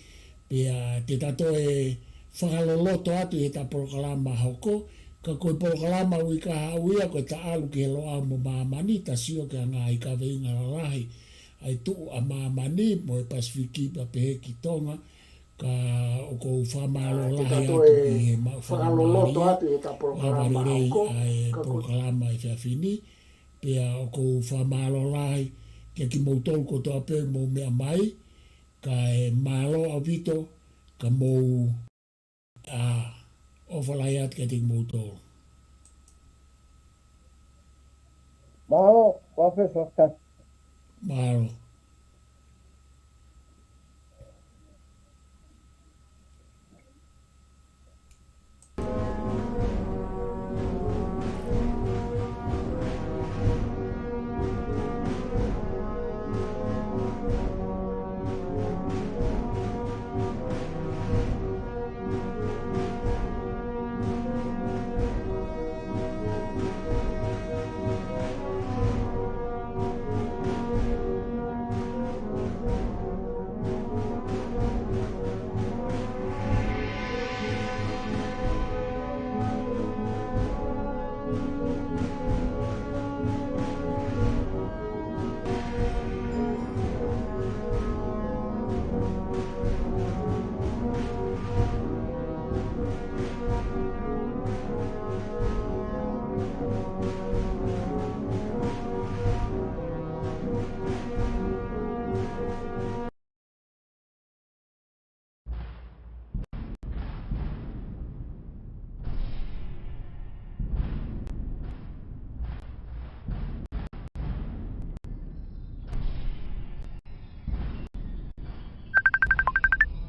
pea te ta toe fakaloloto atu ʻi heʻeta polokalama hoko, ka ko e polokalama ʻe ui kahaʻu ia ko ʻeta ʻalu ki he Loʻau mo Māmani, ta sio ki he ngaahi kaveinga lalahi, ʻa e tuʻu ʻa māmani mo e Pasifiki pea pehē ki Tonga, ka ʻoku ou fakamālō lahi atu ʻi he maʻu fakamālō atu ʻi heʻeta polokalama hoko, ʻa e polokalama ʻi he efiafi ni, pea ʻoku ou fakamālō lahi kia kimoutolu kotoa pē mou meʻa mai, kae mālō ʻaupito, ka mou, ʻa, ʻofa lahi atu kiate kimoutolu. Mālō, Professor Ka-, Mālō.